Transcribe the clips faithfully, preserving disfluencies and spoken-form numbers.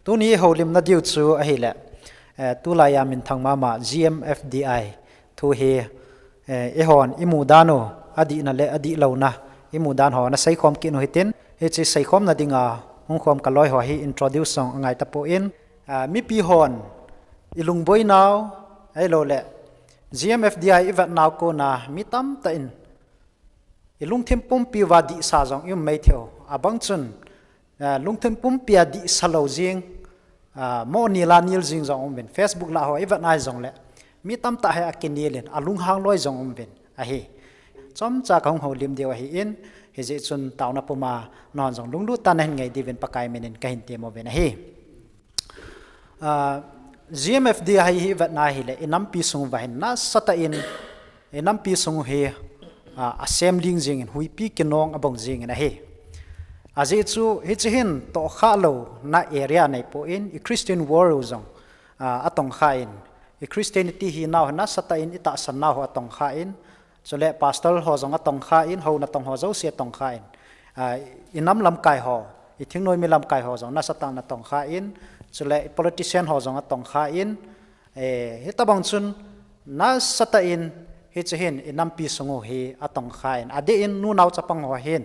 Tuni houlimna diu chu ahile, eh, tulaiya minthang mama G M F D I thu hi, eh, eihon imu dan u, adihna le adihlouna imu dan ho nasei khom kit u hitin, hiche seikhomna dinga hung khom kaloi ho hi introduce jong angai tapon, ah, mipi hon ilungboinau, ahilouleh G M F D I ivetnau kona mi tamtah in ilungthim pumpi uva dihsa jong ium mai thei u. Abang chun, eh, lungthim pumpia dihsa lou jing, ah, mo nila nil jing jong um uvin. Facebook lah ho ivet nai jongle, mi tamtah hi akinil in, alunghang loi jong um uvin ahi. Chomcha kahung houlim diu ahin, hijeh chun taona puma nahon jong lunglut tah in nahin ngai diuvin Pakai minin kahin temmo uvin ahi. Ah, G M F D I hi ivet nai hile, inampi sung uva hin nasatah in, inampi sung u hi, ah, asem ling jingin, huipi kinong abong jingin ahi. Ajeh chu, hiche hin tohkhah louna area anei pon, i Christian world u jong, ah, atongkha in, i Christianity hinau hi nasatah in, itahsan nau ho atongkha in, chule pastor ho jong atongkha in, hou natong ho jouse atongkha in, ah, inam lamkai ho, i thingnoi mi lamkai ho jong nasatah in atongkha in, chule i politician ho jong atongkha in, eh, hitobang chun nasatah in hiche hin inampi sung u hi atongkha in, adeh in nu nao chapang ho hin,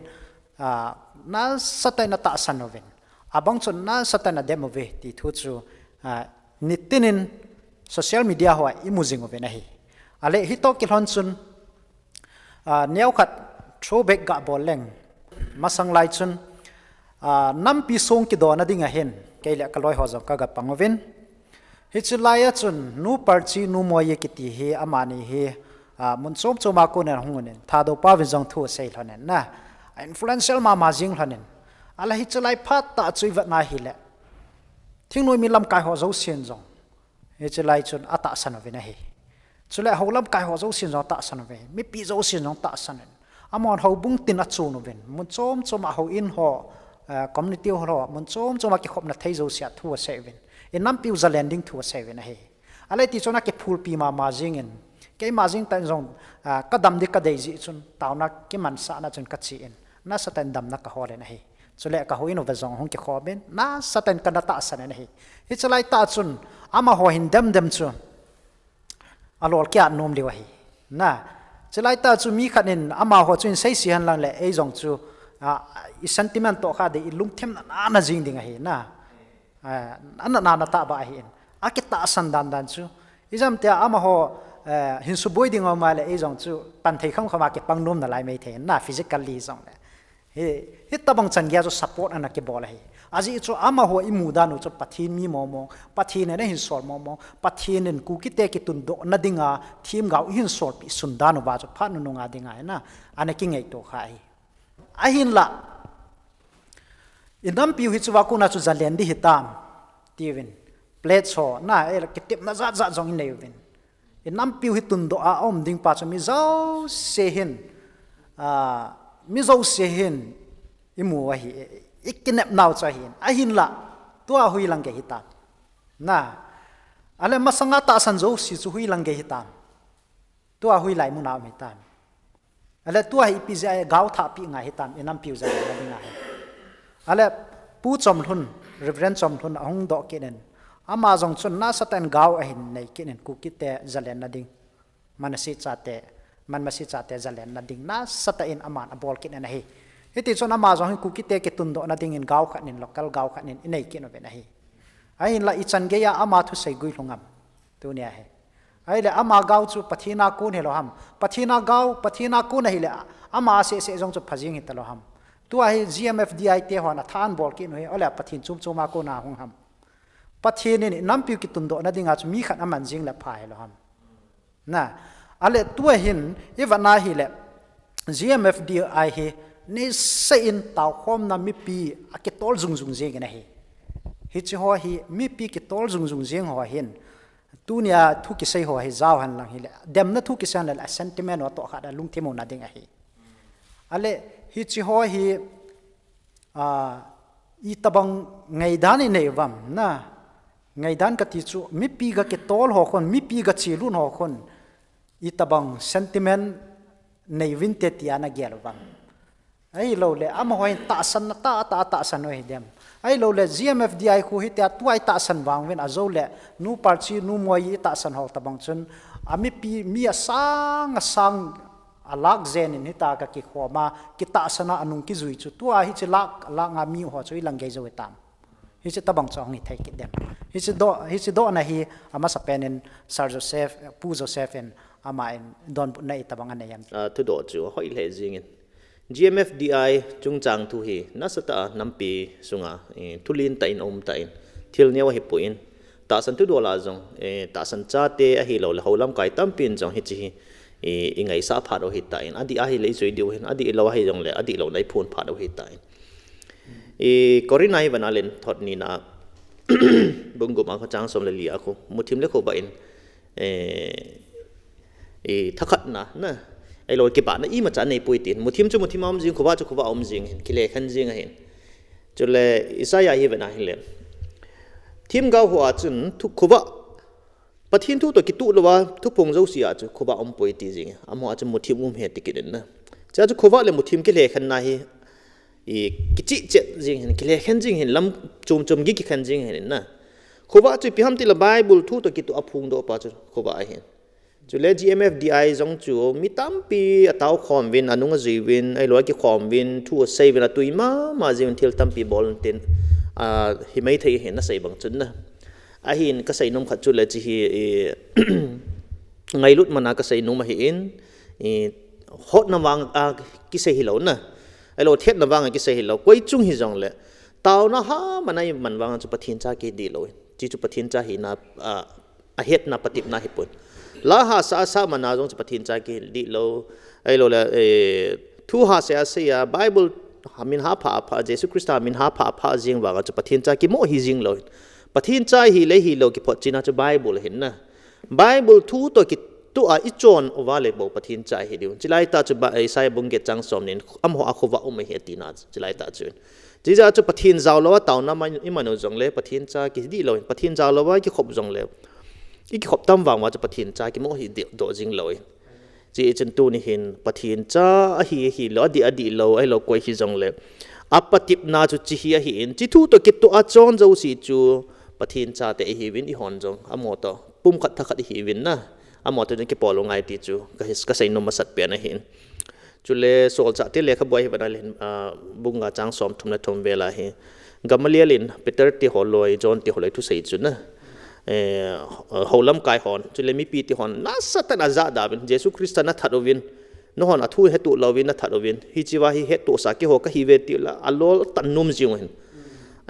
ah, nasatah in atahsan uvin, abang chun nasatah in adem uve ti thu chu, ah, nitin in social media hoa imu jing uvin ahi. Ahile hitoh kilhon chun, ah, neokhat throwback gabol leng. Masang lai chun, ah, nampi sung kidona dinga hin, kei le kaloi ho jong kaga pang uvin. Hiche laiya chun, Nu Parchi, Nu Moye kiti hi, amani hi, ah, mun chom choma konin ahung un in, Thadou paovin jong thu asei lhonin, na, a influential mama jing lhonin. Ahile hiche lai phat tah chu ivet nai hile, thingnoi mi lamkai ho jousen jong hiche lai chun atahsan uvin ahi. Chule hou lamkai ho jousen jong atahsan uve. Mipi jousen jong tahsan in, amahon houbung tin achon uvin, mun chom choma houin ho, eh, community ho, mun chom choma kikhopna thei jousea thu asei uvin, inampi u jalen ding thu asei uvin ahi. Ahile ti chun akiphulpi mama jingin, keima jing tah in jong, ah, kadam ding kadei jeh chun, taona kimansahna chun kachen, nasatah in damna kahol in ahi. Chule kahouin uva jong hung kikhom in, nasatah in kana tahsan in ahi. Hiche lai tah chun, amaho hin dem dem chu alol kiat nom diu ahi. Na, hiche lai tah chu mi khat in amaho chu hin seise hen lang le, ei jong chu, ah, i sentiment tohkhah ding, i lungthim nana jing ding ahi, na. Ah, ana nana tah ba ahin. Akitahsan dan dan chu, ijemtia amaho, eh, hin suboi ding um a le, ei jong chu pan thei kham kham a kipang nom nalai mai thei, na, physically jong le. Hi, hitobang chan geiya chu support ana kibol ahi. Ajeh chu amaho imu dan u chu Pathen mi mong mong, Pathen in ahin sol mong mong, Pathen in Kukite kitundohna dinga themgao eihin solpeh sun dan uva chu phat nunung a dinga hin ana kingaito kha ahi. Ahinla, inampiu hichea kona chu jalen ding hitam, tiuvin. Pledge ho, na, eh, kitepna jat jat jong inei uvin. Inampiu hi tundoh a um ding pa chu mi jouse hin, ah, mi jouse hin imu ahi, ikinepnau chu ahin. Ahinla, tua hoilang gei hitam. Na, ahile masanga tahsan jouse chu hoilang gei hitam. Tua hoilai muna um hitam. Ahile tua hi ipi jeh a gao thahpeh ngai hitam, inampiu jalenna dinga hi. Ahile Pu Chomlhun, Reverend Chomlhun ahung doh kit in, ama jong chun nasatah in gao ahin nei kit in Kukite jalenna ding, Manmasi chate, Manmasi chate jalenna ding nasatah in aman abol kit in ahi. Hiti chun ama jong hin Kukite kitundohna dingin gao khat in, local gao khat in inei kit uvin ahi. Ahinla ichan geiya ama thusei guilhung am, tunia hi. Ahile ama gao chu Pathen a kon hilou ham. Pathen a gao, Pathen a kon ahile ama seh seh jong chu pha jeng hitalou ham. Tua hi G M F D I te hon athah in abol kit u hi, ahile Pathen chom chom a kona hung ham. Pathen in inampiu kitundohna dinga chu mi khat aman jeng le pha hilou ham. Na, ahile tua hin, ivet na hile, G M F D I hi, niseh in taokhomna mipi akitol jung jung jeng in ahi. Hiche ho hi, mipi kitol jung jung jeng ho hin, tunia thu kisei ho hi jao hen lang hile, demna thu kisei hen lang, a sentiment u atoh khat a lungthim u na ding ahi. Ahile, hiche ho hi, ah, itobang ngaidan inei uvam, na, ngaidan kati chu, mipi ga kitol ho khun, mipi ga chelut ho khun, itobang sentiment nei uvinte tia nagel uvam. Ahilouleh, amaho hin tahsanna tah, tah, tahsan u hidem. Ahilouleh G M F D I khu hitia tua i tahsan vang uvin ajou le, nu Parchi, nu Moi i tahsan ho tabang chun, a mipi, mi asang asang a lakh jen in hitia ka kikhom a, kitahsan a anung kijui chu, tua hiche lakh, lakh nga mi ho chu i lang gei jou hitam. Hiche tabang chu ahung hi thei kit dem. Hiche doh, hiche dohna hi amasa pen in Sir Joseph, Pu Joseph in ama in donbutna i tabang anei em? Ah, thudoh chu hoi lheh jing in. G M F D I chungchang thu hi nasatah a nampi sunga, eh, thulin tah in um tah in, thil neo ahipoi in, tahsan thudol a jong, eh, tahsan chate ahilouleh hou lamkai tampi in jong hiche hi, eh, i ngaisah phat u hitan, adih ahileh i jui diu hin, adih lou ahi jongleh adih louna i phon phat u hitan. Eh, Corinth a hi vana len thot nina, bung gup a khu chang som le li a khu, muthim le khovah in, eh, i thakhatna, na, ahilou kipana imacha neipoi tin. Muthim chu muthim a um jing, khovah chu khovah a um jing hin, kilekhen jing ahin. Chule Isaiah hi vena hile, themgao ho a chun thu khovah, Pathen thu toh kitoh louva thuphong jouse a chu khovah umpoi ti jing. Amaho a chu muthim um ahi ti kit in na. Chua chu khovah le muthim kilekhenna hi, i kichih chet jing hin, kilekhen jing hin, lam chom chom gei kikhen jing hin na. Khovah chu ipi ham tileh Bible thu toh kitoh a phongdoh pa chu khovah ahin. Chule G M F D I jong chu mi tampi atao khom uvin, anung ajui uvin, ahilou a kikhom uvin, thu asei uvin, atui mama jing uvin, thil tampi bol tin, a, himai thei hin asei bang chun na. Ahin kasei nom khat chu le hiche hi, i, ngailut man a kasei nom ahin, i, hotna vang a kisei hilou na. Ahilou, thetna vang a kisei hilou. Koi chung hijongleh, taona ha man a i man vang chu Pathen cha kidih lou. Hiche chu Pathen cha hina, a, ahetna patepna ahipon. La hahsa asa man a jong chu Pathen cha kidih lou. Ahilouleh, eh, thu hahsa asa a, Bible ha min hapha apha, Jesu Christa min hapha apha jing vang a chu Pathen cha kimo hi jing lou. Pathen cha hile hilou kiphotchetna chu Bible ahin na. Bible thu toh kitoh a i chon uva le bou Pathen cha hi diu. Chulai tah chu ba, Isaiah bung get chang som ni in, amaho a khovah um ahi atina, chulai tah chu. Chijeh a chu Pathen jao louva taona man, i man u jongleh, Pathen cha kidih lou, Pathen jao louva i kikhop jongleh, i kikhop tam vang uva chu Pathen cha kimo hi dih, doh jing lou. Hichun tuni hin Pathen cha ahi, ahilou, adih, adih lou, ahilou koi hijongleh, apatepna chu hiche hi ahin, hiche thu toh kitoh a chon jouse chu Pathen chate ihiuvin, eihon jong amaho toh pumkhat thakhat ihiuvin na. Amaho toh jong kipol u ngai ti chu ka his, kasei nom masat pen ahin. Chule Solchahte lekhabu a hi vana len, ah, bung nga chang som thum le thum vel a hi, Gamaliel in Peter te ho loi, John te ho loi thusei chu na, eh, hou lamkai hon, chule mipi te hon nasatah in ajahda uvin, Jesu Christa nathat uvin, nahon athu hettoh louvin nathat uvin, hichea hi hettohsa keiho kahiuve tileh alol tan nom jing u hin.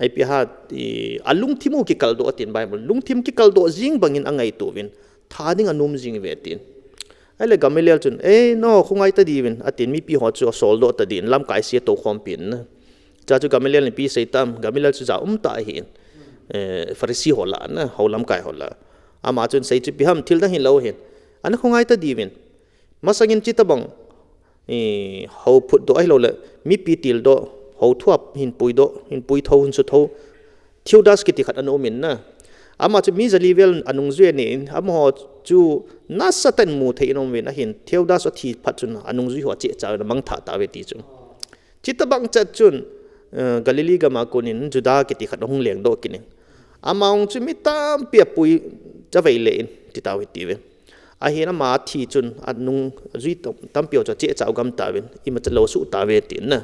Ipi ham, i, alungthim u kikaldoh atin Bible. Lungthim kikaldoh jing bangin angaito uvin, tha ding anom jing uve tin. Ahile Gamaliel chun, "Eh, nangho khongai tadiuvin," atin, mipi ho chu asoldoh tadin, lamkai se atoh khompi in na. Chua chu Gamaliel in ipi asei tam, Gamaliel chu ja umtah ahin, eh, Pharisee ho lah a na, hou lamkai ho lah a. Ama chun sei chu ipi ham, thil dang hilou hin, "Ana khongai tadiuvin. Masangin hiche tabang, eh, hou phutdoh ahilouleh, mipi tildoh, hou thua hin puidoh, hin puitho, hin sutho, Theudas kiti khat ana um in na. Ama chu mi jali vel anungjui anei in, amaho chu nasatah in mu thei in aum uvin, ahin Theudas athi phat chun anungjui ho acheh cheh uvin amangthah tauve ti chu. Hiche tabang chet chun, eh, Galilee gam a kon in Juda kiti khat ahung lengdoh kit in. Ama hung chu mi tampi apui chavei le in," ti tauve tiuve. Ahin ama thi chun anungjui tam, tampi ho chu acheh cheh u gam tauvin, imacha lou asuh tauve tin na.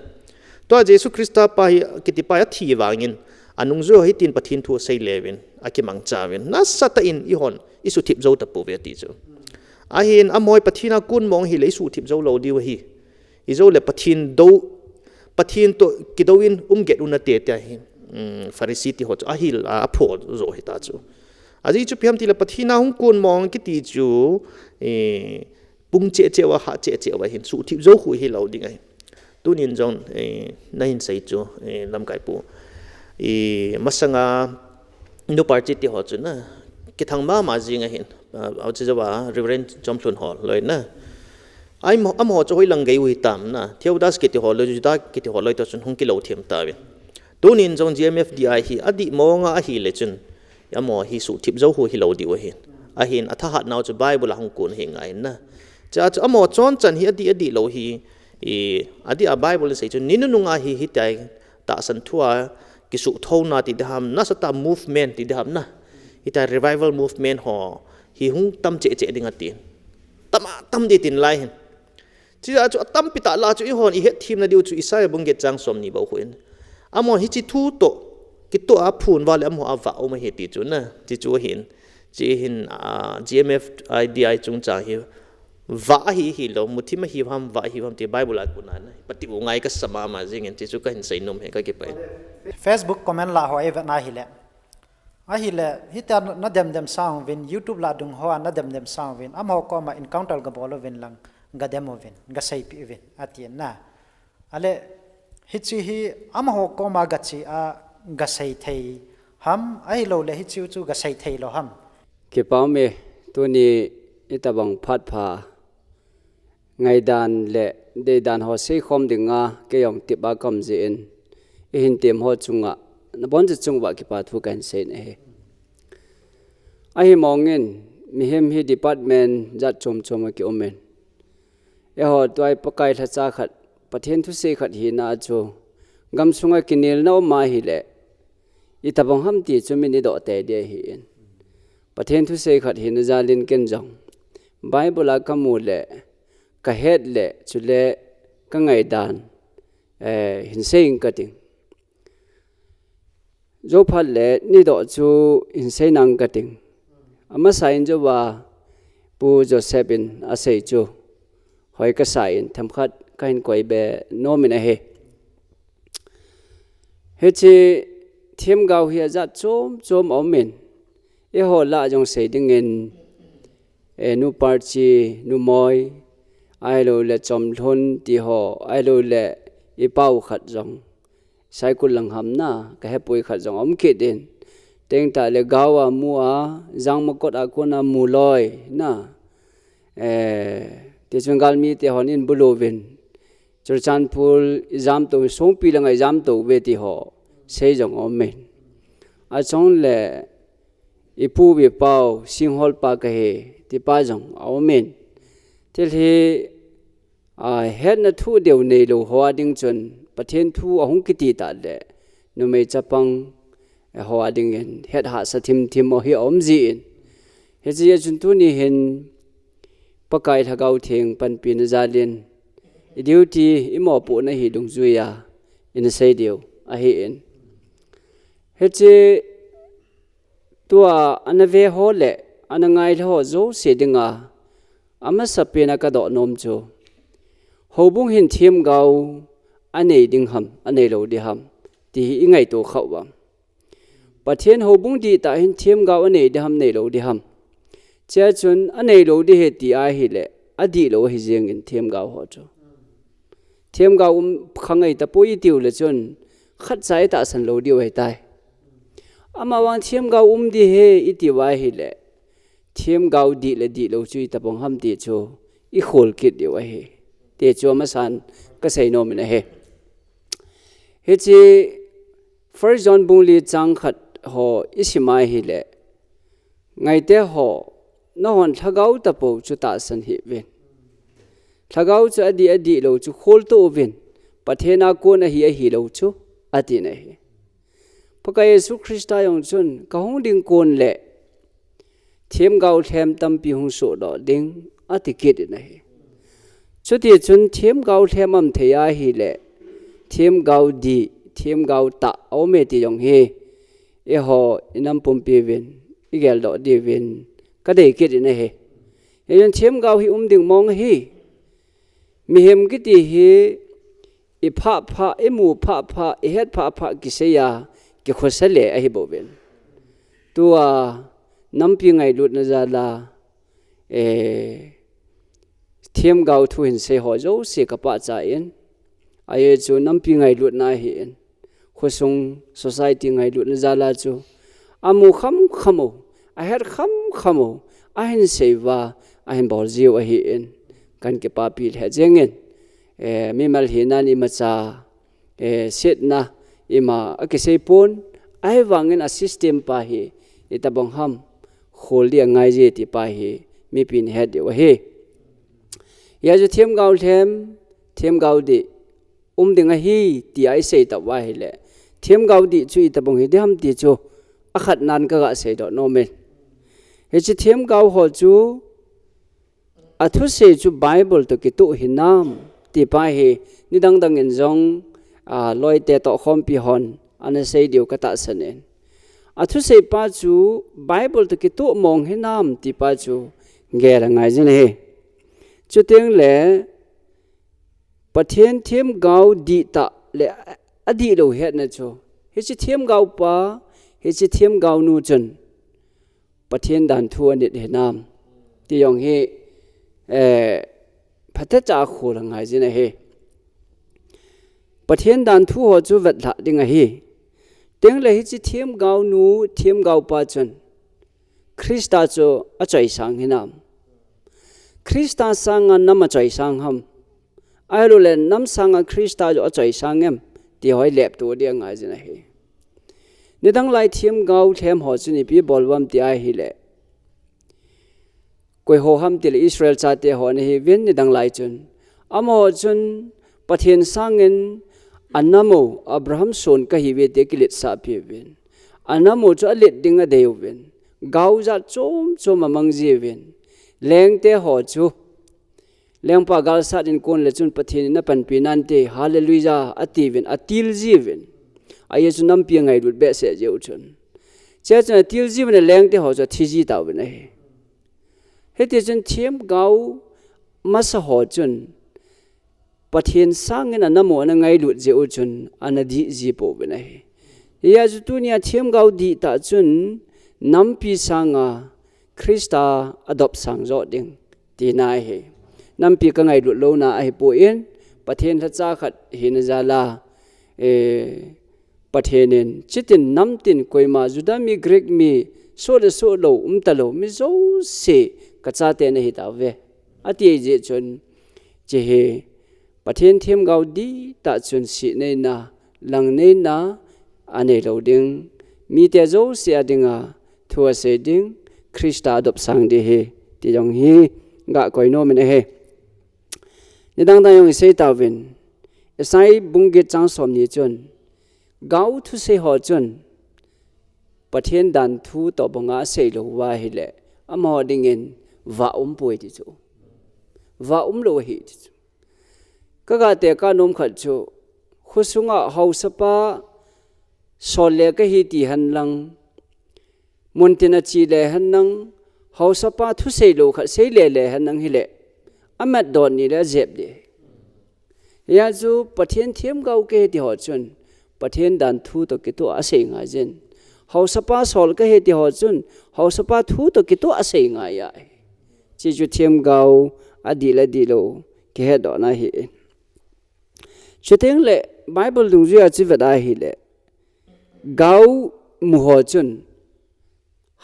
Tua Jesu Christa pa hi, kiti pa hi athi vangin, anungjui ho hitin Pathen thu asei le uvin, akimangcha uvin. Nasatah in eihon, isuhthip jou tapouve ti chu. Ahin amaho hi Pathen a kon mong ahile isuhthip jou lou diu ahi. Ijou le Pathen dou, Pathen toh kidou in um get u nate tia hi, um, Pharisee ti ho chu ahil a, apho jo hita chu. Ajeh chu ipi ham tileh Pathen a hung kon mong kiti chu, eh, pung cheh cheh uva, hah cheh cheh uva hin suhthip jou khu hilou ding ahi. Tunin jong, eh, nahin sei chu, eh, lamkai pu. Eh, masanga nu Parchi ti ho chu na, kithang mama jing ahin, ah, achu jouva Reverend Chomlhun ho loi na. Ai mo, amaho chu hoilang gei u hitam na, Theudas kiti ho loi, Juda kiti ho loi toh chun hung kilou them tauvin. Tunin jong G M F D I hi adih mong a ahile chun, amaho hi suhthip jou khu hilou diu ahin. Ahin athahat nau chu Bible a hung kon ahi ngai na. Chua chu amaho chonchan hi adih, adih lou hi, i, adih a Bible in asei chu, ni nunung a hi, hitia tahsan thu a Kisuhthouna ti diham, nasatah movement ti diham na. Hitia revival movement ho hi hung tam cheh cheh ding atin. Tam a tam ding tin lai hin. Chuti a chu atampi tah lah chu eihon ihet themna diu chu Isaiah bung get chang somni bou khu in. Amahon hiche thu toh kitoh a phun uva leh amaho avah um ahi ti chu na. Hiche chu hin. Hiche hin, ah, G M F I D I chungchang hi vah ahi hilou, muthim ahi ham, vah ahi ham ti Bible a kon a na. Pati u ngai kasa mama jing in, hiche chu kahin seinom ahi, kakipah e. Facebook comment lah ho eivet na hile. Ahile, hitia na, nadem dem sang uvin, YouTube lah dung hoa nadem dem sang uvin, amaho koma encounter gabol uvin lang, gadem uvin, gaseipeh uvin, atin na. Ale, hiche hi amaho koma gache a, gasei thei ham, ahilouleh hiche chu gasei thei lou ham. Kipah e, tuni itobang phat pha ngaidan le deidan ho seikhom dinga kei jong tip a kaum jeh in, ihin tem ho chunga, nabonchauva kipathu kahin sei in ahi. Ahi mong in, mihem hi department jat chom chom a kium in. Eiho tua hi Pakai lhacha khat, Pathen thusei khat hina chu, gamsunga kinelna um ahile, itobang ham ti chu min idoh tei ding ahi in. Pathen thusei khat hina jal in ken jong Bible a kamu le, kahet le, chule kangaidan, eh, hin sei ing kating. Jou phat le nidoh chu hin sei nang kating. Amasa in jouva Pu Joseph in asei chu hoi kasa in themkhat kahin koi be nom in ahi. Hiche themgao hi ajat chom chom aum in, eiho lah jong sei dingin, eh, Nu Parchi, Nu Moi, ahilouleh Chomlhun ti ho, ahilouleh ipau khat jong Saikul lang ham na, kahepoi khat jong aum kit in. Tengtah le gao a mu a, Jangmakot a kon a mu loi na. Eh, tichun galmi te hon in bulu uvin. Churachandpur ijam to, Songpi langa ijam to uve ti ho sei jong aum in. Achung le ipu ipau, Singhol pa kahi, ti pa jong aum in. Thil hi, a, hetna thu deu neilou ho a ding chun, Pathen thu ahung kiti tah le, numei chapang, eh, ho a dingin, het hahsa thim thim ho hi aum jin. Hiche a chun tuni hin, Pakai Lhagao Theng panpina jal in, i duty, i mopohna hi dungjuia, ina sei diu ahi in. Hiche tua ana ve ho le, ana ngai le ho jouse dinga, amasapen a kadoh nom chu, houbung hin themgao anei ding ham, anei lou ding ham, ti hi i ngaito khah uvem. Pathen houbung dihtah hin themgao anei ding ham, nei lou ding ham. Chea chun anei lou ding ahi ti ahile, adih lou ahi jengin themgao ho chu. Themgao um kha ngai tapoi itiu le chun, khatcha itahsan lou diu ahitai. Amavang themgao um ding ahi itiu ahile, themgao dih le dih lou chu itobang ham ti chu, ikhol kit diu ahi. Ti chu amasan kasei nom in ahi. Hiche First John bung li chang khat ho isim ahile, ngaite ho, nahon lhagao tapou chu tahsan hih uvin. Lhagao chu adih adih lou chu kholtoh uvin, Pathen a kon ahi ahilou chu, ati in ahi. Pakai Jesu Christa jong chun, kahung ding kon le, themgao lhem tampi hung sohdoh ding, ati kit in ahi. Chutichun themgao lhem aum thei ahile, themgao dih, themgao tah aume ti jong hi, eiho, inam pumpi uvin, igeldoh diuvin, kadei kit in ahi. Hijeh chun themgao hi um ding mong ahi. Mihem kiti hi, iphah phah, imu phah phah, ihet phah phah kiseiya, kikhosah le ahi bouvin. Tua, nampi ngailutna jal a, eh, themgao thu hinsei ho jouse kapahcha in, ajeh chu nampi ngailutna ahin, khosung society ngailutna jal a chu, amu khamkham u, ahet khamkham u, ahinsei uva, ahinbol jiu ahin, kahin kipapi lheh jengin, eh, mimal hinan imacha, eh, setna, ima akisei pon, ahivangin a system pa hi, itobang ham, khol ding angai ji ti pa hi, mipin het diu ahi. Hijeh chun themgao lhem, themgao dih, um ding ahi, tia isei tauva ahile, Themgao dih chu itobang hi diham ti chu akhatnan kaga seidoh nomin. Hiche themgao ho chu athusei chu Bible toh kitoh hinam ti pa hi nidang dang in jong, a, loite toh khompi hon ana sei diu katahsan in. Athusei pa chu Bible toh kitoh mong hinam ti pa chu gel angai jin ahi. Chuteng le Pathen themgao dihtah le adihlou hetna chu, hiche themgao pa, hiche themgao nu chun Pathen danthu anit hinam ti jong hi, eh, phatecha khol angai jin ahi. Pathen danthu ho chu vetlhah ding ahi. Tengle hiche themgao nu, themgao pa chun Christa chu achoisang hinam? Christa sanga nam achoisang ham? Ahilouleh nam sanga Christa chu achoisang em? Ti ho hi lepto ding angai jin ahi. Nidang lai themgao lhem ho chun ipi bol uvam ti ahileh, koi ho ham tile Israel chate ho ana hiuvin nidang lai chun. Amaho chun Pathen sangin anam u Abraham son kahiuve ti akiletsah piuvin. Anam u chu alet ding adei uvin. Gao jat chom chom amang jiuvin. Lengte ho chu lengpa galsat in kon le chun Pathen in apanpi nante, Hallelujah, atiuvin, atil jiuvin. Ajeh chu nampi angailut behseh jeh u chun. Chea chun atil jiuvin, alengte ho chu athi ji tauvin ahi. Hiti chun themgao masa ho chun Pathen sangin anam u ana ngailut jeh u chun ana dih ji pouvin ahi. Hijeh chun tunia themgao dihtah chun nampi sanga Christa adopsang joh ding tina ahi. Nampi kangailut louna ahipon, Pathen lhacha khat hina jal a, eh, Pathen in, chutin namtin koima Juda mi, Greek mi, soh le soh lou, umtalou, mi jouse kachate nahitauve, ati jeh chun, hiche hi Pathen themgao dihtah chun sihneina, langneina anei lou ding, mite jouse a dinga thu asei ding, Christa adopsang ding ahi, ti jong hi gakoi nomin ahi. Nidang dang jong isei tauvin, Isai bung get chang somni chun, gao thusei ho chun Pathen danthu tobanga asei lou uva ahileh, amaho dingin vah umpoi ti chu. Vah umlou ahi ti chu. Kaga tekah nom khat chu, khosunga haosapa sol le kahi ti henlang, muntin a che le henlang, haosapa thusei lou khat sei le le henlang hileh, amat don ni le ajep ding. Hijeh chun Pathen themgao kahi ti ho chun, Pathen danthu toh kitoh asei ngai jin. Haosapa sol kahi ti ho chun, haosapa thu toh kitoh asei ngai ahi. Hiche chu themgao adih le adihlou kihetdohna ahi. Chuteng le Bible dungjuiya chu ivet ahileh, gao mu ho chun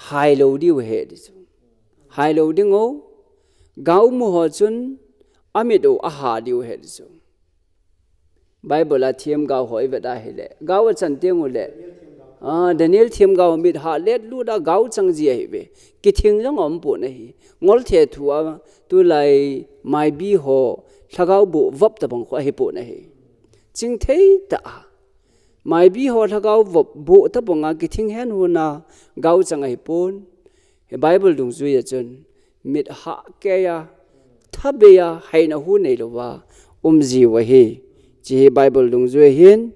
hailou diu ahi ti chu. Hailou ding o, gao mu ho chun amit u aha diu ahi ti chu. Bible a themgao ho ivet ahileh, gao achan teng uleh, ah, Daniel themgao mit ha letlut a gao chang ji ahiuve. Kithing jong aumpon ahi. Ngol thethu a tulai maibi ho lhagao boh vop tobang khu ahipon ahi. Chingthei tah a maibi ho lhagao vop boh tobanga kithing hen hon a gao chang ahipon. Hi Bible dungjuiya chun mit hah keiya, thabeiya, haina hu neilouva um jiu ahi. Hiche hi Bible dungjui ahin,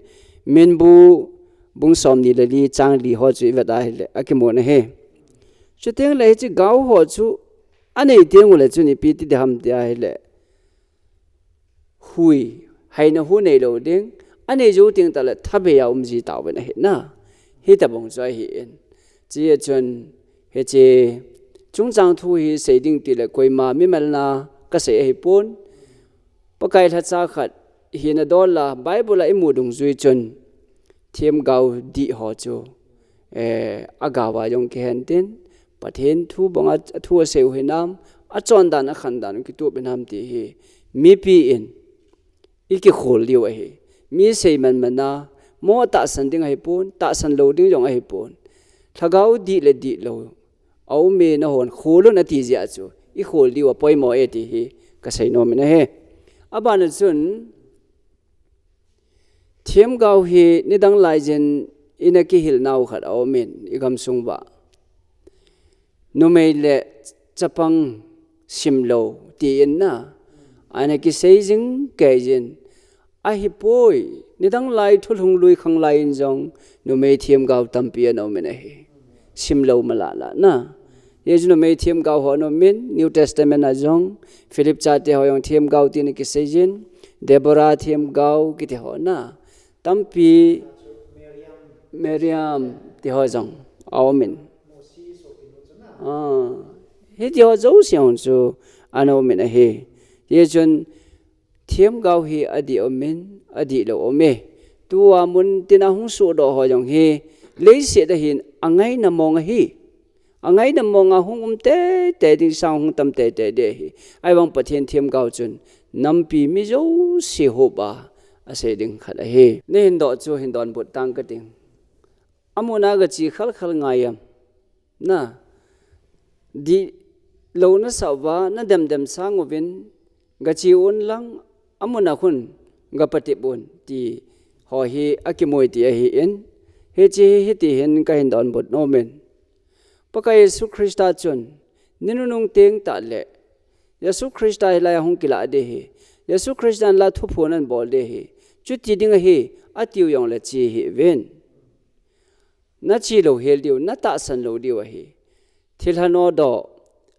Minbu bung somni le li chang li ho chu ivet ahileh akimun ahi. Chuteng le hiche gao ho chu anei teng uleh chun ipi ti ding ham ti ahileh, hui, haina hu neilou ding, anei jou teng tahleh thabeiya um ji tauvin ahi na. Hitobang chu ahin. Hiche chun, hiche chungchang thu hi sei ding tile koima mimelna kasei ahipon. Pakai lhacha khat hina dol a Bible a imu dungjui chun themgao dih ho chu, eh, agao a jong kihen tin, Pathen thu banga thu asei u hinam, achon dan akhen dan u kitup hinam ti hi mipi in ikikhol diu ahi. Mi sei manman a, mo tahsan ding ahipon, tahsan lou ding jong ahipon. Lhagao dih le dihlou aume, nahon khol un ati jeh a chu ikhol diu apoimo e ti hi kasei nom in ahi. Abana chun, Themgao hi nidang laijin ina kihil nau khat a um in i gamsung uva. Numei le chapang simlou ti in na. Ana kisei jing kei jin. Ahipoi, nidang lai thulhung lui khang lai in jong numei themgao tampi ana um in ahi. Simlou malala na. Hichu numei themgao ho ana um in, New Testament a jong, Philip chate ho jong themgao tin ana kisei jin, Deborah themgao kiti ho na. Tampi Miriam ti ho jong a um in. Ah, hiti ho jouse hon chu ana um in ahi. Hichun themgao hi adih um in, adihlou um e. Tua mun tina hung sohdoh ho jong hi, leiset a hin angaina mong ahi. Angaina mong a hung um teitei ding sang hung tam teitei ding ahi. Ahivang Pathen themgao chun, nampi mi jouse hop a, asei ding khat ahi. Nahin doh chu hin donbut tang kating. Amun a gache khalkhal ngai am. Na, dihlou nasah uva, nademdem sang uvin, gache un lang, amun a khun, gapatep un, ti ho hi akimui ti ahi in, hiche hi hiti hin kahin donbut nom in. Pakai Jesu Christa chun, ni nunung teng tah le, Jesu Christa hilai a hung kilah ding ahi, Jesu Christa in la thuphon anabol ding ahi, chuti ding ahi, atiu jongle che hih uvin. Nache louhel diu, natahsan lou diu ahi. Thilha nodoh,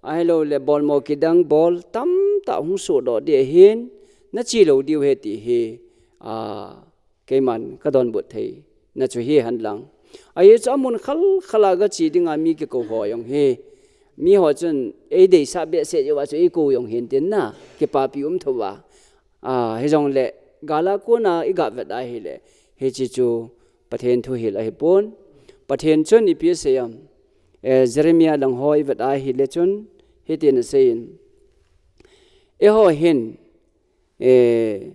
ahilou le bolmo kidang bol, tamtah hung sohdoh ding ahin, nache lou diu ahi ti hi, a, keiman kadonbut theina chu hihen lang. Ahi chu amun khalkhal a gache dinga mi kikou ho jong hi. Mi ho chun eideisah behseh uva chu eikou jong hin tin na, kipapi um thou va. A, hijongle, gal a kona i gavet ahile, hiche chu Pathen thuhil ahipon. Pathen chun ipi asei am. Eh, Jeremiah lang ho i vet ahile chun, hitin asei in. Eiho hin, eh,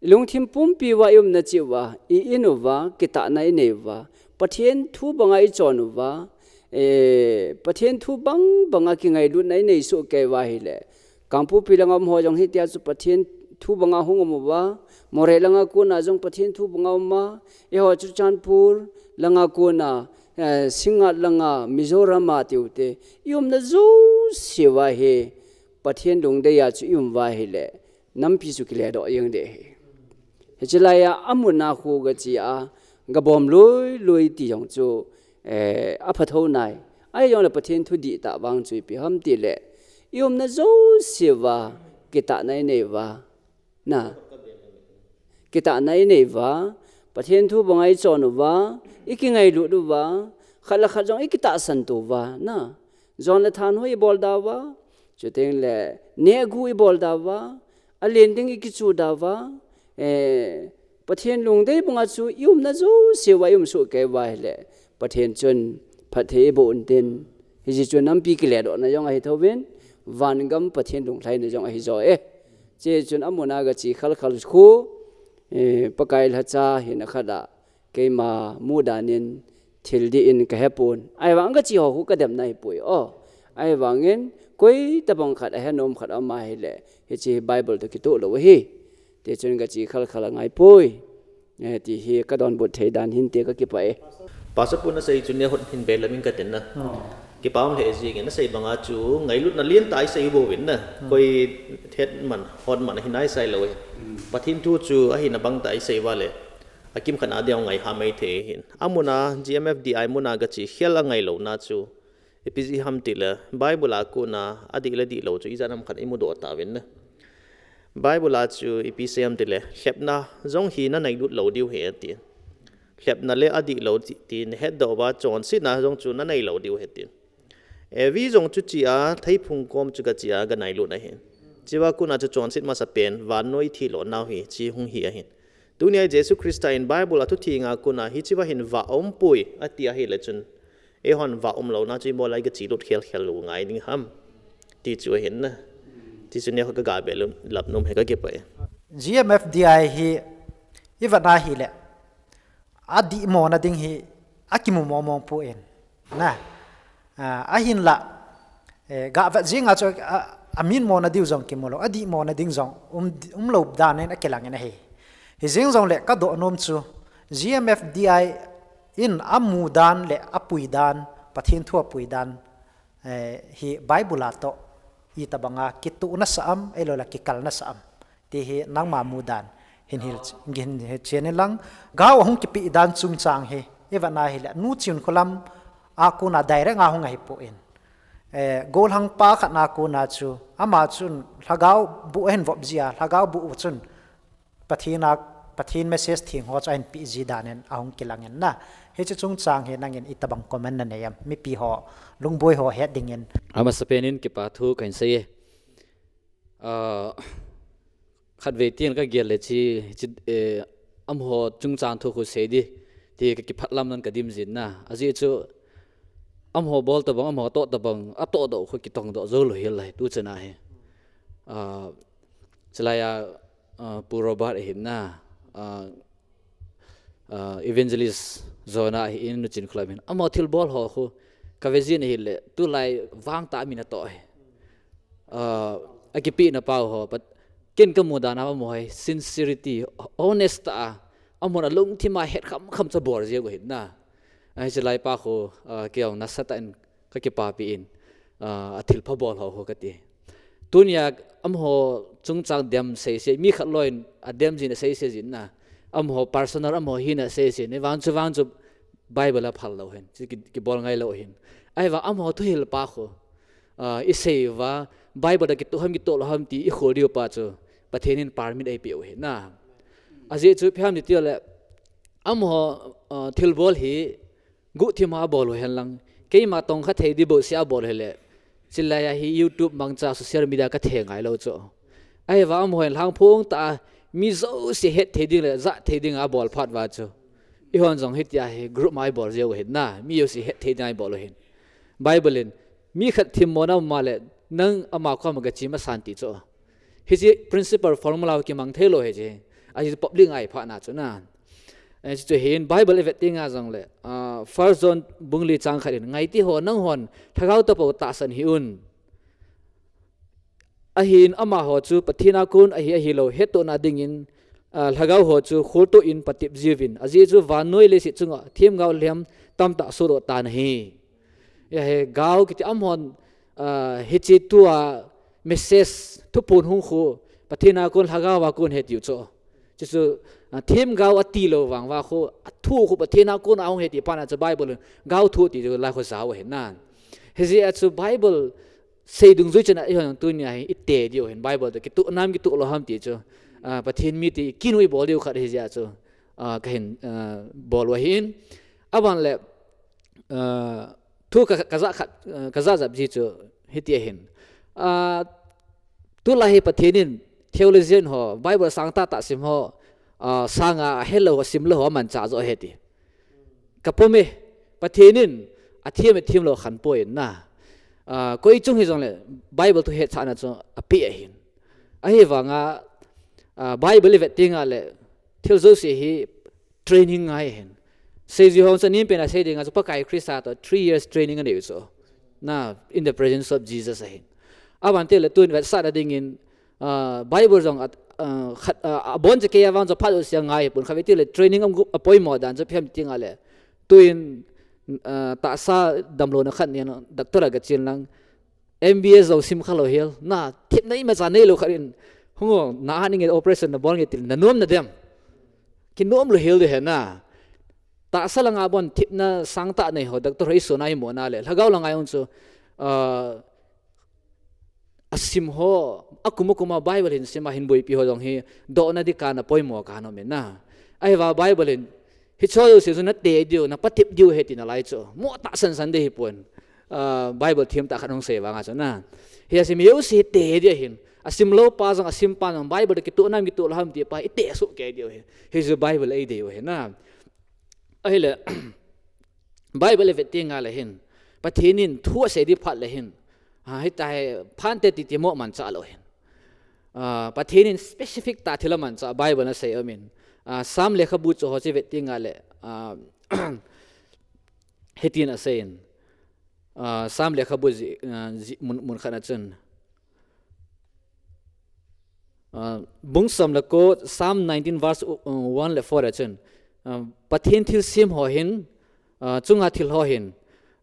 lungthim pumpi uva i umna cheh uva, i in uva, kitahna i nei uva, Pathen thu banga i chon uva, eh, Pathen thu bang banga kingailutna i nei soh kei uva ahile, Kangpokpi langa um ho jong hitia chu Pathen thu banga hung um uva, Moreh langa kona jong Pathen thu banga um a, eiho Churachandpur langa kona, eh, Singngat langa, Mizoram a tiu te, i umna jouse uva hi Pathen lungdei a chu i um uva ahile, nampi chu kiledoh jeng ding ahi. Hiche lai a, amun a khu gache a, gabom lui lui ti jong chu, eh, apha thou nai. Ahijongle Pathen thu dihtah vang chu ipi ham tile, i umna jouse uva, kitahna i nei uva. Na. Kitahna i nei uva, Pathen thu banga i chon uva, i kingailut uva, khat le khat jong i kitahsan to uva. Na. Jon le than ho i bol da uva, chuteng le nehgu i bol da uva, alen ding i kichu da uva, eh, Pathen lungdei banga chu i umna jouse uva i um soh kei uva ahile, Pathen chun phatthei eiboh un tin, hiche chu nampi kiledohna jong ahi thouvin, vangam Pathen lunglhaina jong ahi jo e. Hiche chun amun a gache khalkhal khu, eh, Pakai lhacha hina khat a, keima mudan in thil dih in kahepon. Ahivang gache ho khu kademna ahipoi o. Ahivangin koi tabang khat ahenom khat aum ahile, hiche hi Bible toh kitoh lou ahi. Tichun gache khalkhal angaipoi. Eh, ti hi kadonbut thei dan hinte kakipah e. Pastor pu nasei chu neo hon hin belam in katin na. Oh. Kipa um lheh jing e, nasei banga chu ngailutna lentah a isei bouvin na. Hmm. Koi hetman, hotman ahi nai sai lou e. Hmm. Pathen thu chu ahina bangtah a isei uva le, akimkhat a ding ngai ha mai thei hin. Amun a G M F D I mun a gache khel angai louna chu ipi jeh ham tile, Bible a kona adih le dihlou chu ijat ham khat imudoh tauvin na. Bible a chu ipi asei ham tile, lhepna jong hi nanailut lou diu ahi ati. Lhepna le adihlou ti, ti nahetdoh uva, chonsetna jong chu nanei lou diu ahi ati. Evi jong chu che a, theiphung kom chu gache a, ganailut ahi. Chua kona chu chonset masapen, vannoi thilou nau hi, che hung hi ahi. Tunia Jesu Christa in Bible a thu theng a kona hichea hin vah aumpoi, ati ahile chun, eihon vah umlouna chu ibola igachelut khelkhel u ngai ding ham, ti chu ahin na. Ti chu neo kagah be lap nom e, kakipah e. G M F D I hi ivet ahile, adihmona ding hi akimu mongmong poi. Na, ah, ahinla, eh, gah vet jing a chu, a, amin mona diu jong kimu lou, adih mona ding jong um, umlou dan in akilang in ahi. Hijeng jongle kadoh nom chu, G M F D I in amu dan le apui dan, Pathen thu apui dan, eh, hi Bible a toh itobanga kituh nasah am, ahilouleh kikal nasah am, ti hi nangma mudan hin hil, hin hil chen in lang, gao ahung kipe dan chungchang hi, ivet na hile, Nu Chinkholam a kona direct a hung ahipoi. Eh, gollhang pa khat na kona chu, ama chun lhagao buh ahin vop jia, lhagao buh u chun Pathen a, Pathen message theng ho chu ahin pe ji dan in ahung kilang in na. Hiche chungchang hi nangin itobang comment nanei am? Mipi ho, lungboi ho het dingin. Amasapen in kipa thu kahin sei e. Ah, khatvei tin kagel le chi, chi, eh, amaho chungchang thu khu sei di, ti kakiphatlam nan kadim jin na. Ajeh chu, amaho bol tobang, amaho toh tobang, atoh doh khu kitong doh jou lou hel lai, tu chana hi. Ah, chulai a, ah, Pu Robert ahin na, ah, ah, Evangelist Jonah ahin, Nu Chinkholam ahin. Amaho thilbol ho khu, kave jin ahile, tulai vang tah a min atoh hi. Ah, akipehna pau ho, but ken kamu dan a amaho hi sincerity, honest tah a, amahon alungthim a het khamkham chu abol jeh u ahin na. Ahi, chulai pa khu, ah, kei jong nasatah in kakipapi in, ah, athilpha bol ho khu kati. Tunia amaho chungchang dem seisei, mi khat lou in adem jin aseisei jin na. Amaho personal, amaho hina seisei, ahivang chu, vang chu Bible a phal lou hin, chu ki, kibol ngai lou hin. Ahivang amaho thuhil pa khu, ah, isei uva, Bible a kitoh ham, kitoh lou ham ti ikhol diu pa chu, Pathen in permit eipeh u ahin na. Ajeh chu ipi ham itile, amaho, ah, thilbol hi, guhthim a abol u hen lang, keima tongkha thei di bou seh a abol u hile, chulai a hi YouTube mangcha social media kathe ngai lou chu. Ahivang amaho hin lhangphong tah a, mi jouse het thei ding le, jah thei ding a abol phat uva chu. Eihon jong hitia hi group ma ibol jeh u ahin na, mi jouse het thei ding a ibol u ahin. Bible in, mi khat themmona um a le, nang ama koma gache masan ti chu. Hiche principle formula kimang thei lou hiche. Ahi public ngai phat na chu na. Eh, chuche hin Bible ivet teng a jongle, ah, First John bung li chang khat in, ngaite ho, nanghon lhagao tapou tahsan hih un. Ahin amaho chu Pathen a kon ahi ahilou hettohna dingin, ah, lhagao ho chu kholtoh in patep jiuvin. Ajeh chu vannoi leiset chunga themgao lhem tamtah sodoh tan ahi. Ahi, gao kiti amahon, ah, hiche tua message thuphon hung khu, Pathen a kon, lhagao a kon ahi tiu chu. Chuchu, ah, themgao atilou vang uva khu, athu khu Pathen a kon a hung ahi ti phat na chu Bible in gao thu ti chu lai khu jao ahin na. Hijeh a chu Bible sei dungjui chana eihon tunia hi ite diu ahin, Bible toh kitoh nam kitoh lou ham ti chu. Ah, Pathen mite kin u ibol diu khat hijeh a chu, ah, kahin, ah, bol u ahin. Aban le, ah, thu ka, kajah khat, ah, kajah jap ji chu hiti ahin. Ah, tulai hi Pathen in theologian ho, Bible sangtah tah sim ho, ah, sanga ahelou ho, asimlou ho amanchah joh ahi ti. Kapom e, Pathen in athem le themlou khanpoi na. Ah, koi chung hijongle Bible thu hetsahna chu apeh ahin. Ahivanga, ah, Bible ivet teng a le thil jouse hi training ngai ahin. Seijui hon chu anem pen a sei ding a chu Pakai Christa toh three years training anei u chu. Na, in the presence of Jesus ahin. Aban teng le tun vetsahna dingin, ah, Bible jong a, ah, khat, ah, abon chu kei a vang chu phat jouse a ngai ahipon, khatvei teng le training a apoimo dan chu ipi ham ti teng a le. Tun, ah, tahsa damlouna khat nin doctor a gachen lang, M B S jong sim khalou hel, na themna imacha neilou khat in, hung o, na a ning e operation nabol nge ti le, nanom nadem. Kinom lou hel diu ahi na. Tahsa langa bon themna sangtah nei ho, doctor ho isun a imona le, lhagao langa jong chu, ah, asim ho, akum akum a Bible hin sim a hin boipi ho jong hi, dohna ding kana poimo kana um in na. Ahivang Bible in, hiche jouse chu nate diu, napatep diu ahi tina lai chu. Mo tahsan san ding ahipon. Ah, Bible themtah khat hung sei vanga chu na. Hiche jouse hi te diu ahin. Asimlou pa jong, asim pa jong, Bible toh kitoh nam kitoh lou ham ti pa, ite soh kei diu ahi. Hichu Bible eidei u ahi na. Ahile, Bible ivet teng a le hin, Pathen in thu asei ding phat le hin, ah, hitia hi phante titi mo amanchah lou hin. Ah, Pathen in specific tah thil amanchah Bible in asei aum in. Ah, Psalm lekhabu chu ho chu ivet teng a le, ah, hitin asei in. Ah, Psalm lekhabu ji, ah, ji, mun, mun khat na chun. Uh, bung som le ko, Psalm nineteen verse, uh, one le four a chun, uh, Pathen thilsem ho hin, uh, chunga thil ho hin,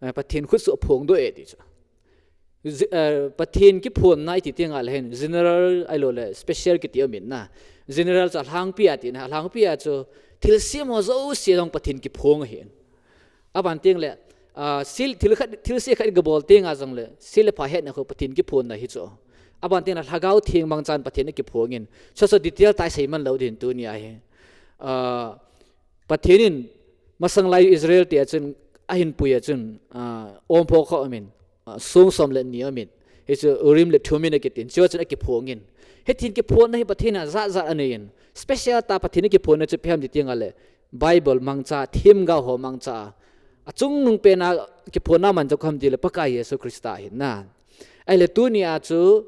uh, Pathen khut chu aphong doh e ti chu. Zi-, uh, Pathen kiphonna iti teng le hin, general ahilou le special kiti um in na. General chu alhangpi a ti na, alhangpi a chu thilsem ho jouse jong Pathen kiphong ahi. Aban teng le, ah, sil, thil khat, thilse khat i gabol teng a jong le, sil le pha hetna khu Pathen kiphonna hi chu. Aban teng le Lhagao Theng mangchan Pathen akiphong in. Chuchu detail tah i sei man lou ding tuni a hi. Ah, Pathen in masang lai Israel te a chun, ahin pui a chun, ah, omphoh khat um in, ah, song som le ni um in. Hichu Urim le Thummim akiti in. Chuchu akiphong in. Hitin kiphonna hi Pathen in ajat jat anei in. Special tah Pathen in kiphonna chu ipi ham ti teng le, Bible mangcha, themgao ho mangcha. Achungnung pen a kiphonna man chu koi ham ti le Pakai Jesu Christa ahi na. Ahile tuni a chu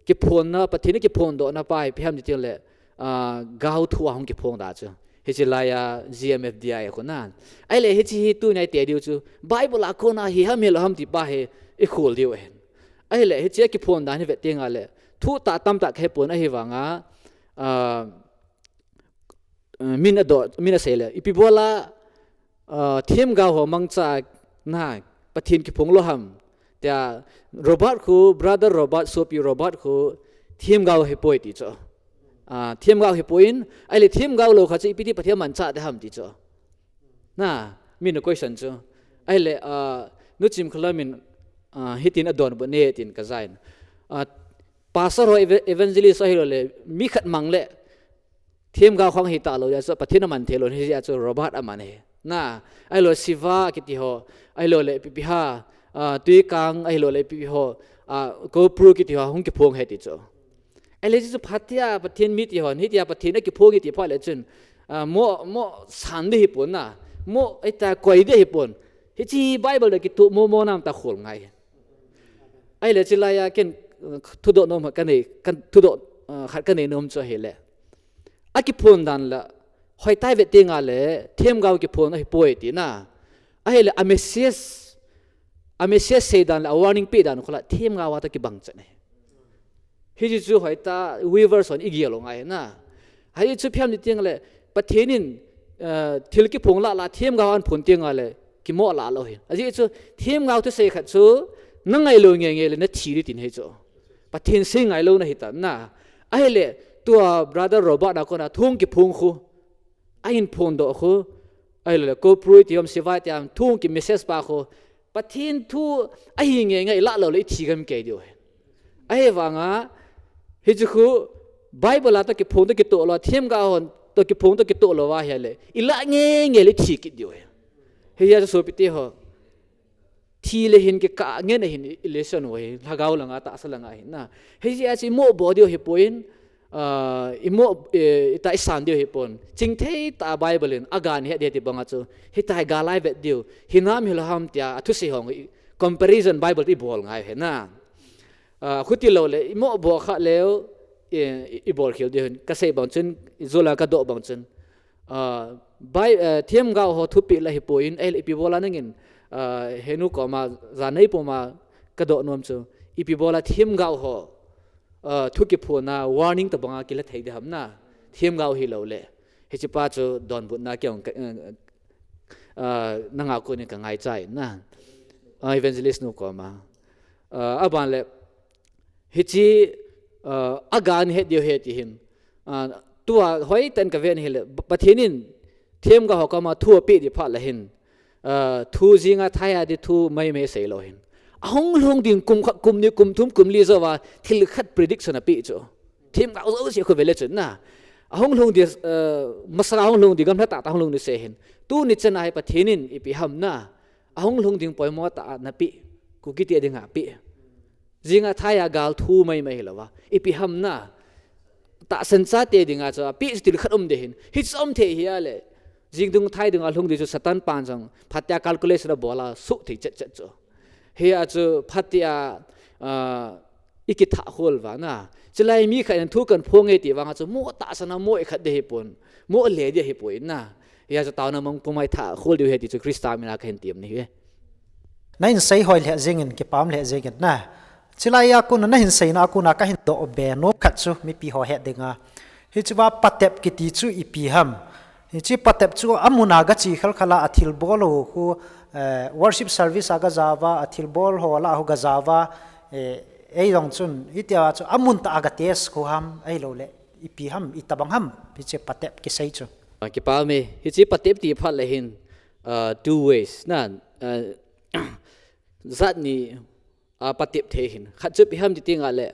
kiphonna, Pathen in kiphondohna pa hi ipi ham ti teng le, ah, gao thu a hung kiphong da chu. Hiche lai a G M F D I khu na. Ahile hiche hi tuni a i ti diu chu Bible a kona hi ham hilou ham ti pa hi i khol diu ahi. Ahile hiche a kiphon dan hi vet teng le thu tah tamtah ka he pon ahi vang a, ah, Eh, min a do, min a sei le. Ipi bol a, eh, themgao ho mangcha na, Pathen kiphong lou ham. Tia, Robert khu, brother Robert, sopi Robert khu, themgao hi poi ti chu. Ah, themgao hi poi in, ahile themgao lou kha chu ipi ti Pathen mangcha te ham ti chu. Na, min a question chu. Ahile, ah, Nu Chimkhalam in, ah, hitin adonbut e tin ka ja in. Ah, pastor ho eve-, evangelist ahilou le, mi khat mang le, themgao khang hi talou, hijeh chun Pathen aman thei lou, hijeh chun Robert aman e. Na, ahilou Siva kiti ho, ahilou le ipi ipi ham, ah, Tuikang, ahilou le ipi ipi ho, ah, Kopru kiti ho, hung kiphong e ti chu. Ahile chu phatea Pathen mi ti hon, hitia Pathen akiphong e ti phat le chun, ah, mo, mo san ding hi pon na, mo, ahita koi ding hi pon. Hiche Bible a kitoh mo mo nam ta khol ngai. Ahile chu lai a ken, uh, thudoh nom khat ka nei, kan thudoh, uh, khat ka nei nom chu ahile. Akiphon dan la, hoitah i vet teng le, themgao kiphon ahi poi ti na. Ahile, a message, a message sei dan le, a warning pe dan khu la, themgao a toh kibang chan e. Hiche chu hoitah, viewers hon i gel u ngai na. Hichu ipi ham ti teng le, Pathen in, eh, thil kiphong lah lah, themgao a aphon teng le, kimo lah lou hi. Ajeh chu, themgao thusei khat chu, na ngailou ngeingei le, na thi ding tin hi chu. Pathen sei ngailou na hi ta na. Ahile, tua brother Robert a kona, thu hung kiphong khu, ahin phondoh khu, ahilou le, Kopru ti ham, Siva ti ham, thu hung ki message pa khu, Pathen thu ahi ngeingei lah lou le, i thi gam kei diu hi. Ahivang a, hichu khu, Bible a toh kiphong toh kitoh lou, themgao hon toh kiphong toh kitoh lou va ahile, i lah ngeingei le i thi kit diu hi. Hijeh chun sopi te ho. Thi le hin kikah ngen ahin i, i lesson u hi, lhagao langa, tahsa langa ahin na. Hijeh a chu i mo bol diu hi pon, ah, i mo, eh, i tah i san diu hi pon. Chingthei tah a Bible in, agan het ding ti bang a chu. Hitia hi gal a i vet diu. Hinam hilou ham tia, a thusei hong, i comparison Bible toh i bol ngai u hi na. Ah, khuti lou le, i mo bol kha leu, i, i, i bol khel diu hin. Ka sei bang chun, i jol a ka doh bang chun. Ah, bai, eh, themgao ho thupeh la hi poi in, eh, ipi bol a nangin, ah, henu koma, janei puma ka doh nom chu. Ipi bol a themgao ho, ah, thu kiphon a warning tabang a kila thei ding ham na. Themgao hilou le. Hiche pa chu donbutna kei hung ka, eh, ah, nanga kon in ka ngaicha in na. Ah, evangelist nu koma. Ah, aban le, hiche, ah, agan het diu hi ti hin. Ah, tua hoitah in ka ven hile, Pathen in themgao ho koma thu apeh ding phat le hin. Ah, thu jing a thai a ding thu maimai sei lou hin. Ahung lhung ding kum khat, kum ni, kum thum, kum li jou a, thil khat prediction apeh chu. Themgao jouse khu vet le chun na. Ahung lhung ding, ah, masanga hung lhung ding, gamla tah tah hung lhung ding sei hin. Tuni chan a hi Pathen in ipi ham na. Ahung lhung ding poimo tah a napeh. Kuki te dinga apeh. Jing a thai a gal thu maimai hilou va. Ipi ham na. Tahsan chate dinga chu apeh chu thil khat um ding hin. Hichu um thei hia le. Jing dung thai dung a lhung ding chu Satan pan jong. Phatea calculation abol a suh thei chet chet chu. Hia chu phatea, ah, i kitha khol va na. Chulai mi khat in thu kan phong e ti vang a chu mo tahsan a mo i khat ding hi pon. Mo le ding hi poi na. Hia chu taona mong pum a i tha khol diu hi ti chu Christa min a ka hin tem ni hi. Na in sei hoi le jing in, kipah le jing in na. Chulai a kona nahin seina a kona kahin doh be nom khat chu mipi ho het dinga. Hichea patep kiti chu ipi ham. Hiche patep chu amun a gache khalkhal a athilbol ho khu, eh, worship service a gajao va, athilbol ho lah a ho gajao va, eh, eijong chun, hitia chu amun tah a gatest khu ham, ahilouleh ipi ham, itobang ham, hiche patep kisei chu. Ah, kipah e, hiche patep ti phat le hin, ah, two ways, na, ah, jat ni a patep thei hin. Khat chu ipi ham ti teng le,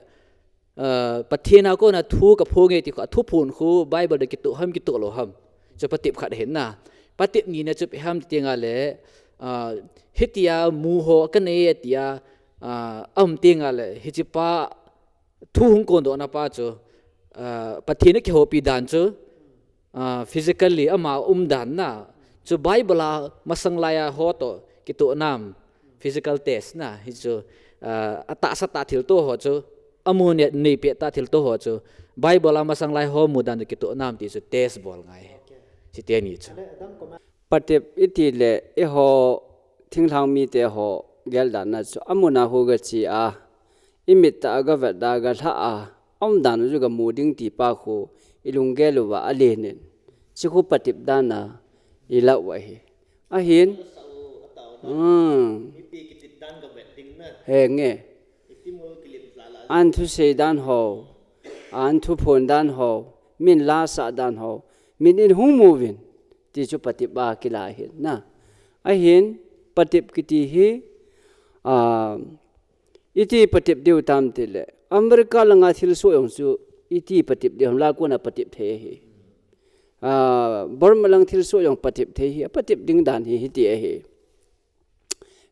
ah, Pathen a kona thu kaphong e ti khu, athuphon khu Bible a kitoh ham, kitoh lou ham. Chu patep khat hin na. Patep nina chu ipi ham ti teng le, ah, hitia mu ho kanei e tia, ah, aum teng le, hichepa thu hung kondohna pa chu, ah, Pathen a kihoupi dan chu, ah, physically ama umdan na. Chu Bible a masang laiya ho toh kitoh nam, physical test na. Hichu, ah, atahsa tah thilto ho chu, amu nei, neipeh tah thilto ho chu, Bible a masang lai ho mudan toh kitoh nam ti chu test bol ngai. Chuteni chu. Patep iti le eiho thinglhang mite ho geldan na chu amun a ho gache a, imit tah a gavet a, galha a, aumdan u chu gamu ding ti pa khu ilunggel uva alen in. Chu khu patep dan a ilah u ahi. Ahin. Hmm. Henge. An thusei dan ho, an thuphon dan ho, min la sah dan ho, min in hung mu uvin, ti chu patep a kila ahin na. Ahin, patep kiti hi, ah, iti patep diu tam ti le, America langa thilsoh jong chu iti patep diu ham, la kona patep thei ahi. Ah, Burma lang thilsoh jong patep thei ahi, apatep ding dan hi hiti ahi.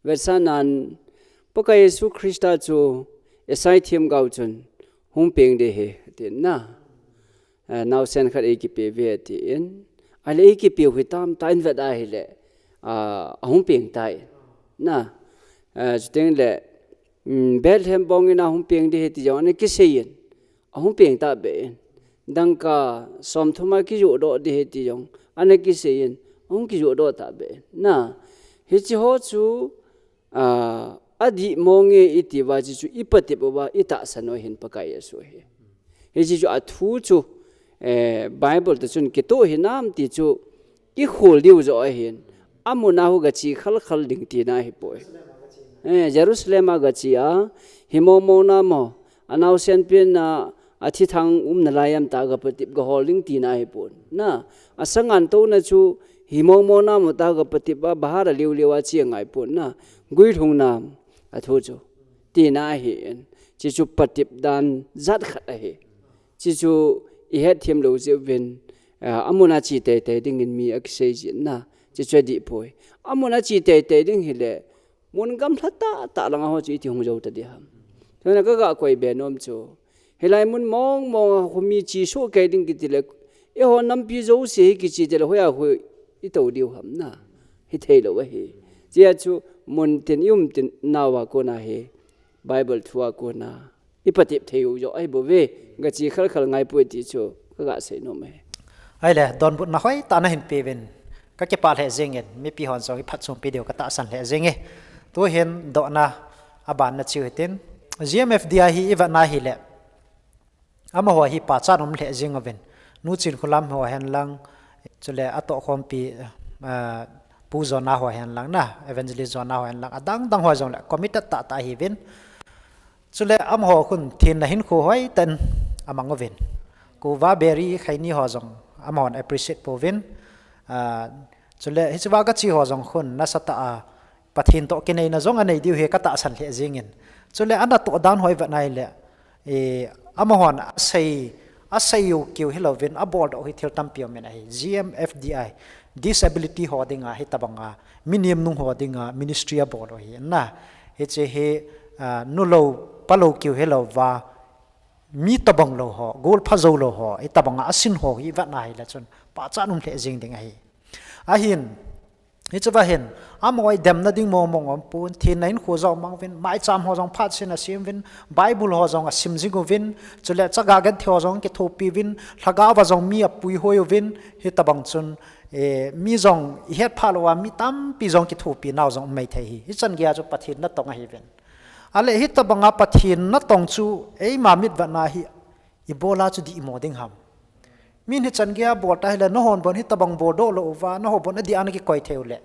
Vetsahnan, Pakai Jesu Christa chu Isaiah themgao chun hung peng ding ahi, atin na. Eh, naosen khat eikipe uve, atin. Ahile eikipe u hi tamtah in vet ahile, ah, ahung peng tai. Na, eh, chuteng le, mm, Bethlehem bong in ahung peng ding ahi ti jong ana kisei in. Ahung peng tahbeh in. Dangka somthum a kijoh doh ding ahi ti jong ana kisei in. Ahung kijoh doh tahbeh in. Na, hiche ho chu, ah, adih mong e iti uva, hiche chu ipatep uva, itahsan u ahin Pakai Jesu hi. Hiche chu athu chu, eh, Bible toh chun kitoh hinam ti chu ikhol diu joh ahin. Amun a ho gache khalkhal ding tina ahipoi. Eh, Jerusalem a gache a, hi mong mong nam ho, anaosen pen a, athithang umna lai am tah a gapatep gahol ding tina ahipon. Na, asangan touna chu, hi mong mong nam ho tah a gapatep a, bahar a liu liu a che angaipon na, guilhung nam, athu chu. Tina ahin, hiche chu patep dan jat khat ahi. Hiche chu ihet them lou jeh uvin, ah, amun a che teitei dingin mi akisei jin na, hiche chu adih poi. Amun a che teitei ding hile, mun gamla tah tah langa ho chu iti hung jou ta ding ham. Chuna kaga koi be nom chu, hilai mun mong mong a ho mi che soh kei ding kiti le, eiho nampi jouse hi kiche tile hoiya ho itou diu ham na. Hithei lou ahi. Hichea chu mun tin ium tin nauva kona hi, Bible thu a kona ipatep thei u joh ahibouve, gache khalkhal ngaipoi ti chu kaga sei nom e. Ahile, donbutna hoitah nahin pe uvin, kakipah lheh jengin, mipi hon jong iphatchompi diu katahsan lheh jenge. Tuhin dohna abanna chu hitin, G M F D I hi ivetna hile, amaho hi pachat um lheh jeng uvin. Nu Chinkholam ho hen lang, chule atohkhompi, ah, Pu Jona ho hen lang na, Evangelist Jona ho hen lang, adang dang ho jongle committed tahtah ahiuvin. Chule amaho khun thenna hinkho hoitah in amang uvin. Kuva Berry Khaini ho jong amahon appreciate pouvin. Ah, chule hichea gache ho jong khun nasatah a Pathen toh kineina jong anei diu hi katahsan lheh jengin. Chule anatoh dan ho ivetna hile, eh, amahon asei, asei u kiu hilouvin, aboldoh u hi thil tampi aumin ahi. G M F D I, disability ho dinga hitobanga, mi nemnung ho dinga ministry abol u ahi na. Hiche hi, ah, nulou, palou kiu hilouva, mi tobang lou ho, golpha jou lou ho, hitobanga asin ho hi ivetna hile chun pachat um lheh jeng ding ahi. Ahin, hichea hin, amaho idemna ding mong mong aumpon, thenna hinkho jong amang uvin, maicham ho jong phat chan asem uvin, Bible ho jong asim jing uvin, chule chaga genthei ho jong akithopi uvin, lhagao va jong mi apuihoi uvin, hitobang chun, eh, mi jong ihet phah louva, mi tampi jong kithopi nau jong um maithei ahi. Hichan geia chu Pathen natong ahiuvin. Ale hitabanga Pathen natong chu eima mitvetna hi ibola chu dihmo ding ham? Min hichan geiya bol tahile nahon bon hitabang boldoh lou uva, nahon bon adih a nakikoi thei uleh,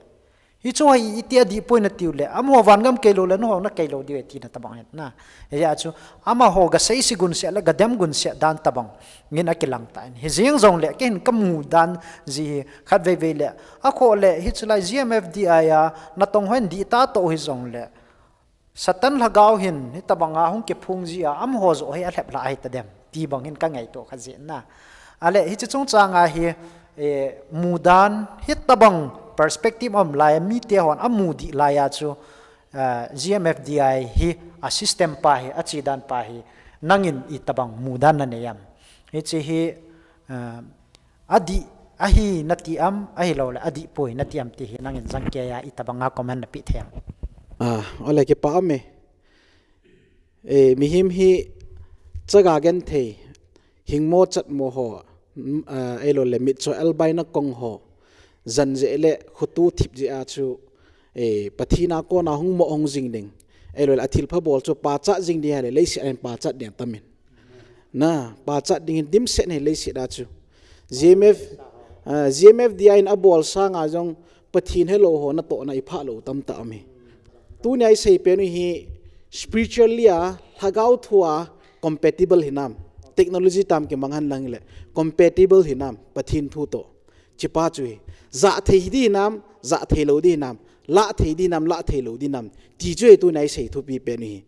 hichu hi iti adih poi natiu leh, amaho vangam keilou leh nahon nakeilou diu e tina tabang ahi na. Hijeh a chu amaho gasei se gunse le gadem gunse dan tabang in akilang tan. Hijeng jongleh keihin kamu dan jeh hi khatvei vei leh, akhoh leh hichu lai G M F D I a natong hon dih tatoh hijongleh, Satan lhagao hin hitabanga hung kiphong jeh a amaho joh hi alhep lhah ahi tadem ti bang hin kangaito kha jeh in na. Ale hiche chungchanga hi, eh, mudan, hitabang perspective aum laiya mite hon amu dih laiya chu, eh, G M F D I hi a system pa hi, achedan pa hi nangin itabang mudan nanei em? Hiche hi, eh, adih ahi nati em, ahilouleh adih poi nati em ti hi nangin jangkeiya itabanga comment napeh thei em? Ah, ole kipa ume. Eh, mihem hi chaga genthei, hingmo chatmo ho, mm, ah, ahilouleh mitcho elbaina kong ho, jan jeh le khoto thip jeh a chu, eh, Pathen a kona hung mo hung jing ding, ahilouleh athilpha bol chu pachat jing ding ahile leiset a hin pachat ding atamin. Na, pachat ding hin dimset ahi leiset a chu. G M F, ah, G M F D I in abol sanga jong Pathen helou ho natohna iphah lou tamtah aum e. Tunia isei pen u hi spiritually a, lhagao thua compatible hinam, technology tam kimang hen lang le compatible hinam Pathen thu toh. Hichepa chu hi, jah thei ding hinam, jah thei lou ding hinam, lah thei ding hinam, lah thei lou ding hinam, ti chu hi tunia isei thupi pen u hi.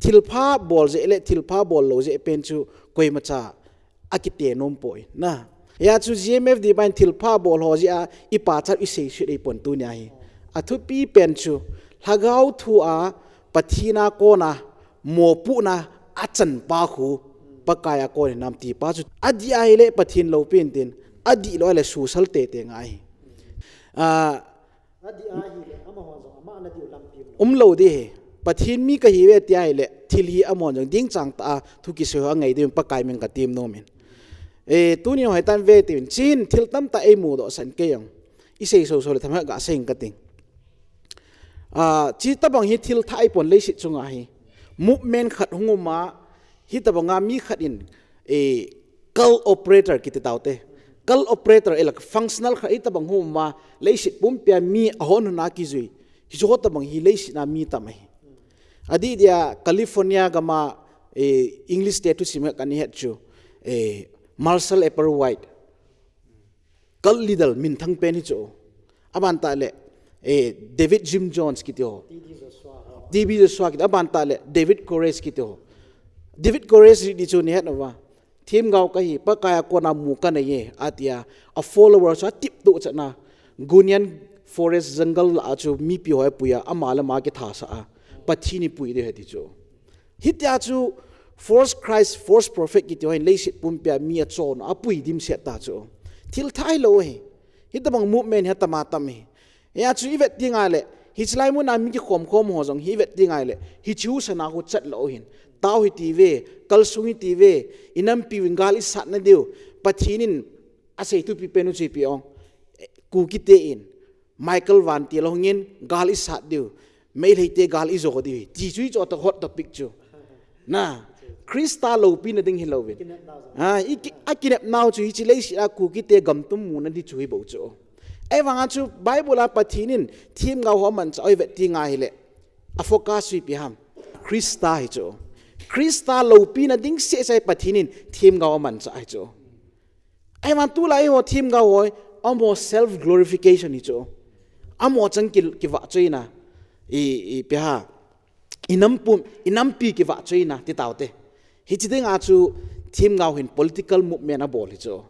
Thilpha bol jeh le thilpha bol lou jeh pen chu koimacha akite nom poi na. Hia chu G M F D I in thilpha bol ho jeh a ipachat isei sut ahipon tunia hi. Athupi pen chu, lhagao thua Pathen a kona mopohna achan pa khu Pakai a kon hinam ti pa chu. Adih ahile Pathen loupin tin, adih lou ahile susal tete ngai. Ah, adih ahile, amahon jong ama nadiu lampi um lou. Um lou ding ahi. Pathen mi kahiuve ti ahile, thil hi amahon jong dingchang tah a thu kisei ho angai diuvin Pakai min katem nom in. Eh, tuni hoitah in ve tin, hiche hin thil tamtah eimudoh san kei jong. Isei soso le themkhat gasei inge kating. Ah, hiche tabang hi thil thah ahipon leiset chunga hi. Movement khat hung um a, hitabanga mi khat in, eh, cult operator kiti taute. Cult operator, eh, la functional khat hitabang hung um a, leiset pumpia mi ahon hon a kijui. Hiche ho tabang hi leiset a mi tam ahi. Adih dia California gam a, eh, English te thusim khat kana het chu, eh, Marshall Applewhite. Cult leader minthang pen hi chu. Aban tah le, eh, David Jim Jones kiti ho. T B Joshua ho. T B Joshua kiti, aban tah le David Koresh kiti ho. David Koresh ri di chu nahet uva. Themgao kahi, Pakai a kona mu kanei e, atia, a followers atip toh chan a, Gunian Forest jungle lah a chu mipi ho apuiya, ama le ama kithasah a, Pathen in pui ding ahi ati chu. Hitia chu false Christ, false prophet kiti ho hin leiset pumpia mi achon a apui dimset ta chu. Thil thah hilou ahi. Hitabang movement hi atam atam ahi. Hia chu ivet ding ahile, hiche lai muna mi kikhom khom ho jong hi ivet ding ahile, hiche husa na khu chat lou hin. Tao hiti uve, kalsong hiti uve, inampiuvin gal isat nadiu, Pathen in asei thupi pen u chu ipi ong. Kuki te in, Michael Vantil ahung in gal isat diu, Meitei te gal ijo diu, ti chu hiche hot topic chu. Na, Christa loupina ding hilouvin. Ha, i ki-, akinep nau chu hiche leiset a Kuki te gam tum muna ding chu hi bou chu. Ahivanga chu Bible a Pathen in themgao ho amanchah u ivet ding ahile, a focus chu ipi ham? Christa hi chu. Christa loupina ding seh seh Pathen in themgao amanchah ahi chu. Ahivang tulai ho themgao ho, amaho self glorification hi chu. Amaho chang ki, kivahchoina. I, ipi ham? Inam pum, inampi kivahchoina, ti taute. Hiche dinga chu themgao hin political movement abol hi chu.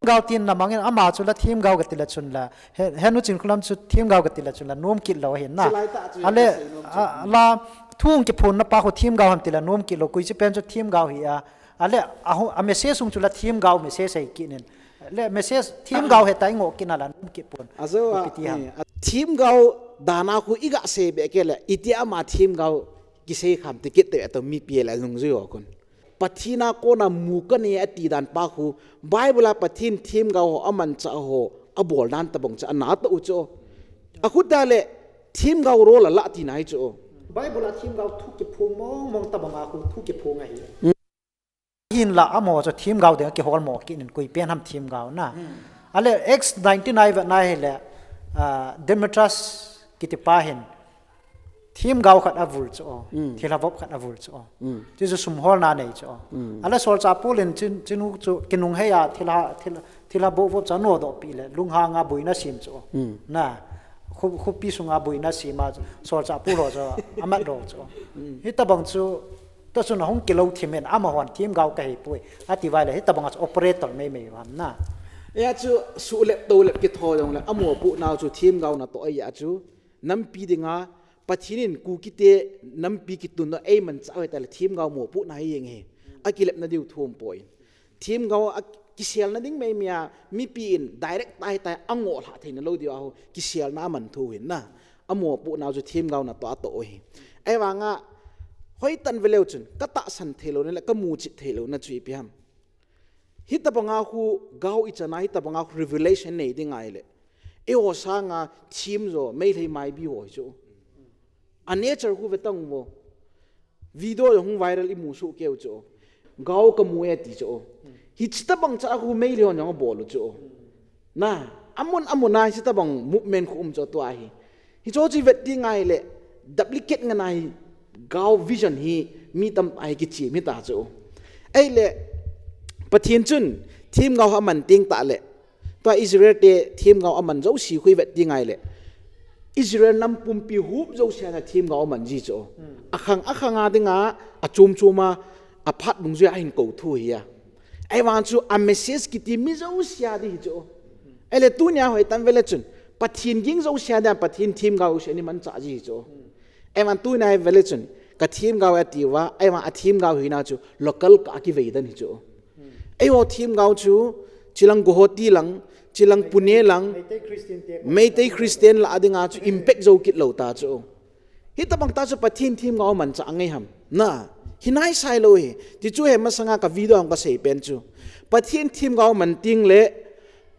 Themgao tin na mangin ama chu la themgao kati le chun la, he, henu chin khulam chu themgao kati le chun la nom kit lou ahi na. Chulai tah chu ale, kasei nom chu. A, la thu kiphonna pa khu themgao ham ti la nom kit lou, koi chu pen chu themgao hi a. Ale, a hu, a message sung chu la themgao message ahi kit in. Le message themgao heta ingoh kit na la nom kit pon. Ajo a, ipi ti ham? Eh, a themgao dan a khu iga sei be kei le, iti ama themgao kisei kham ti kit te ato mipi le nungjui ho khun. Pathen a kona mu kanei ati dan pa khu, Bible a Pathen themgao ho amanchah ho, abol dan tabang chu ana toh u chu. Akhut a le, themgao role ala tina hi chu. Bible a themgao thu kiphong mong mong tabang a khu thu kiphong ahi. Hinla amaho chu themgao dinga kihol mo kit in, koi pen ham themgao na. Ale Acts nineteen a i vet na hile, ah, Demetrius kiti pa hin themgao khat avul chu o. Thilha vop khat avul chu o. Chu chu sum holna nei chu o. Ale solchah Paul in chin, chinu chu kinunghei a thilha, thilha, thilha vop vop chu anodoh pi le lunghang a boina sem chu o. Na. Khu, khopi sunga boina sem a solchah Paul ho chu amat doh chu o. Hitabang chu Tua chun ahung kilo thim in, amahon themgao kahi poi ati vai le, hitabang a chu operator mei mei ham na. Eia chu suhlep tolep kithou jong le, amopoh nau chu themgao natoh ahi a chu, nampi dinga, Pathen in Kuki te nampi kitun nau eimanchah u hita le, themgao mopoh na hi jeng hi. Akilepna diu thum poi. Themgao a kiselna ding mei mei a, mipi in direct tai tai angoh lha theina lou diu a ho, kiselna aman thu hin na. Amopoh nau chu themgao natoh atoh u hi. Ahivanga, hoitah in veleu chun, katahsan thei louna le, kamuchit thei louna chu ipi ham. Hitabang a khu gao ichan a, hitabang a khu revelation nei ding ahile. Eiho sanga them jo, Meitei maibi ho hi chu. A nature khu ve tang vo. Video jong hung viral imu soh keu chu. Gao kamu e ti chu. Hitabang cha khu Meitei hon jong abol u chu. Na, amun amun a hitabang movement khu um chu tua hi. Hichu chu ivet ding ahile, duplicate ngen ahi, gao vision hi mi tamtah hi kichem hita chu. Ahile, Pathen chun themgao aman teng tah le, tua Israel te themgao aman jouse khu ivet ding ahile, Israel nam pumpi huop jouse a themgao aman ji chu. Akhang akhang a dinga, achom chom a, aphat dungjuia ahin kou thu hi a. Ahivang chu a message kiti mi jouse a di hi chu. Ahile tunia hoitah in vele chun, Pathen ging jouse a dia Pathen themgao jouse a imanchah ji hi chu. Ahivang tunia hi vele chun, ka themgao ati uva, ahivang a themgao hina chu local kah a kivei den hi chu. Eiho themgao chu, chilang Guwahati lang, chilang Pune lang, Meitei Christian te, Meitei Christian lah a dinga chu impact jou kit lou ta chu. Hitabang tah chu Pathen themgao manchah angai ham. Na, hinai sai lou hi. Ti chu hi masanga ka video a hung kasei pen chu. Pathen themgao man teng le,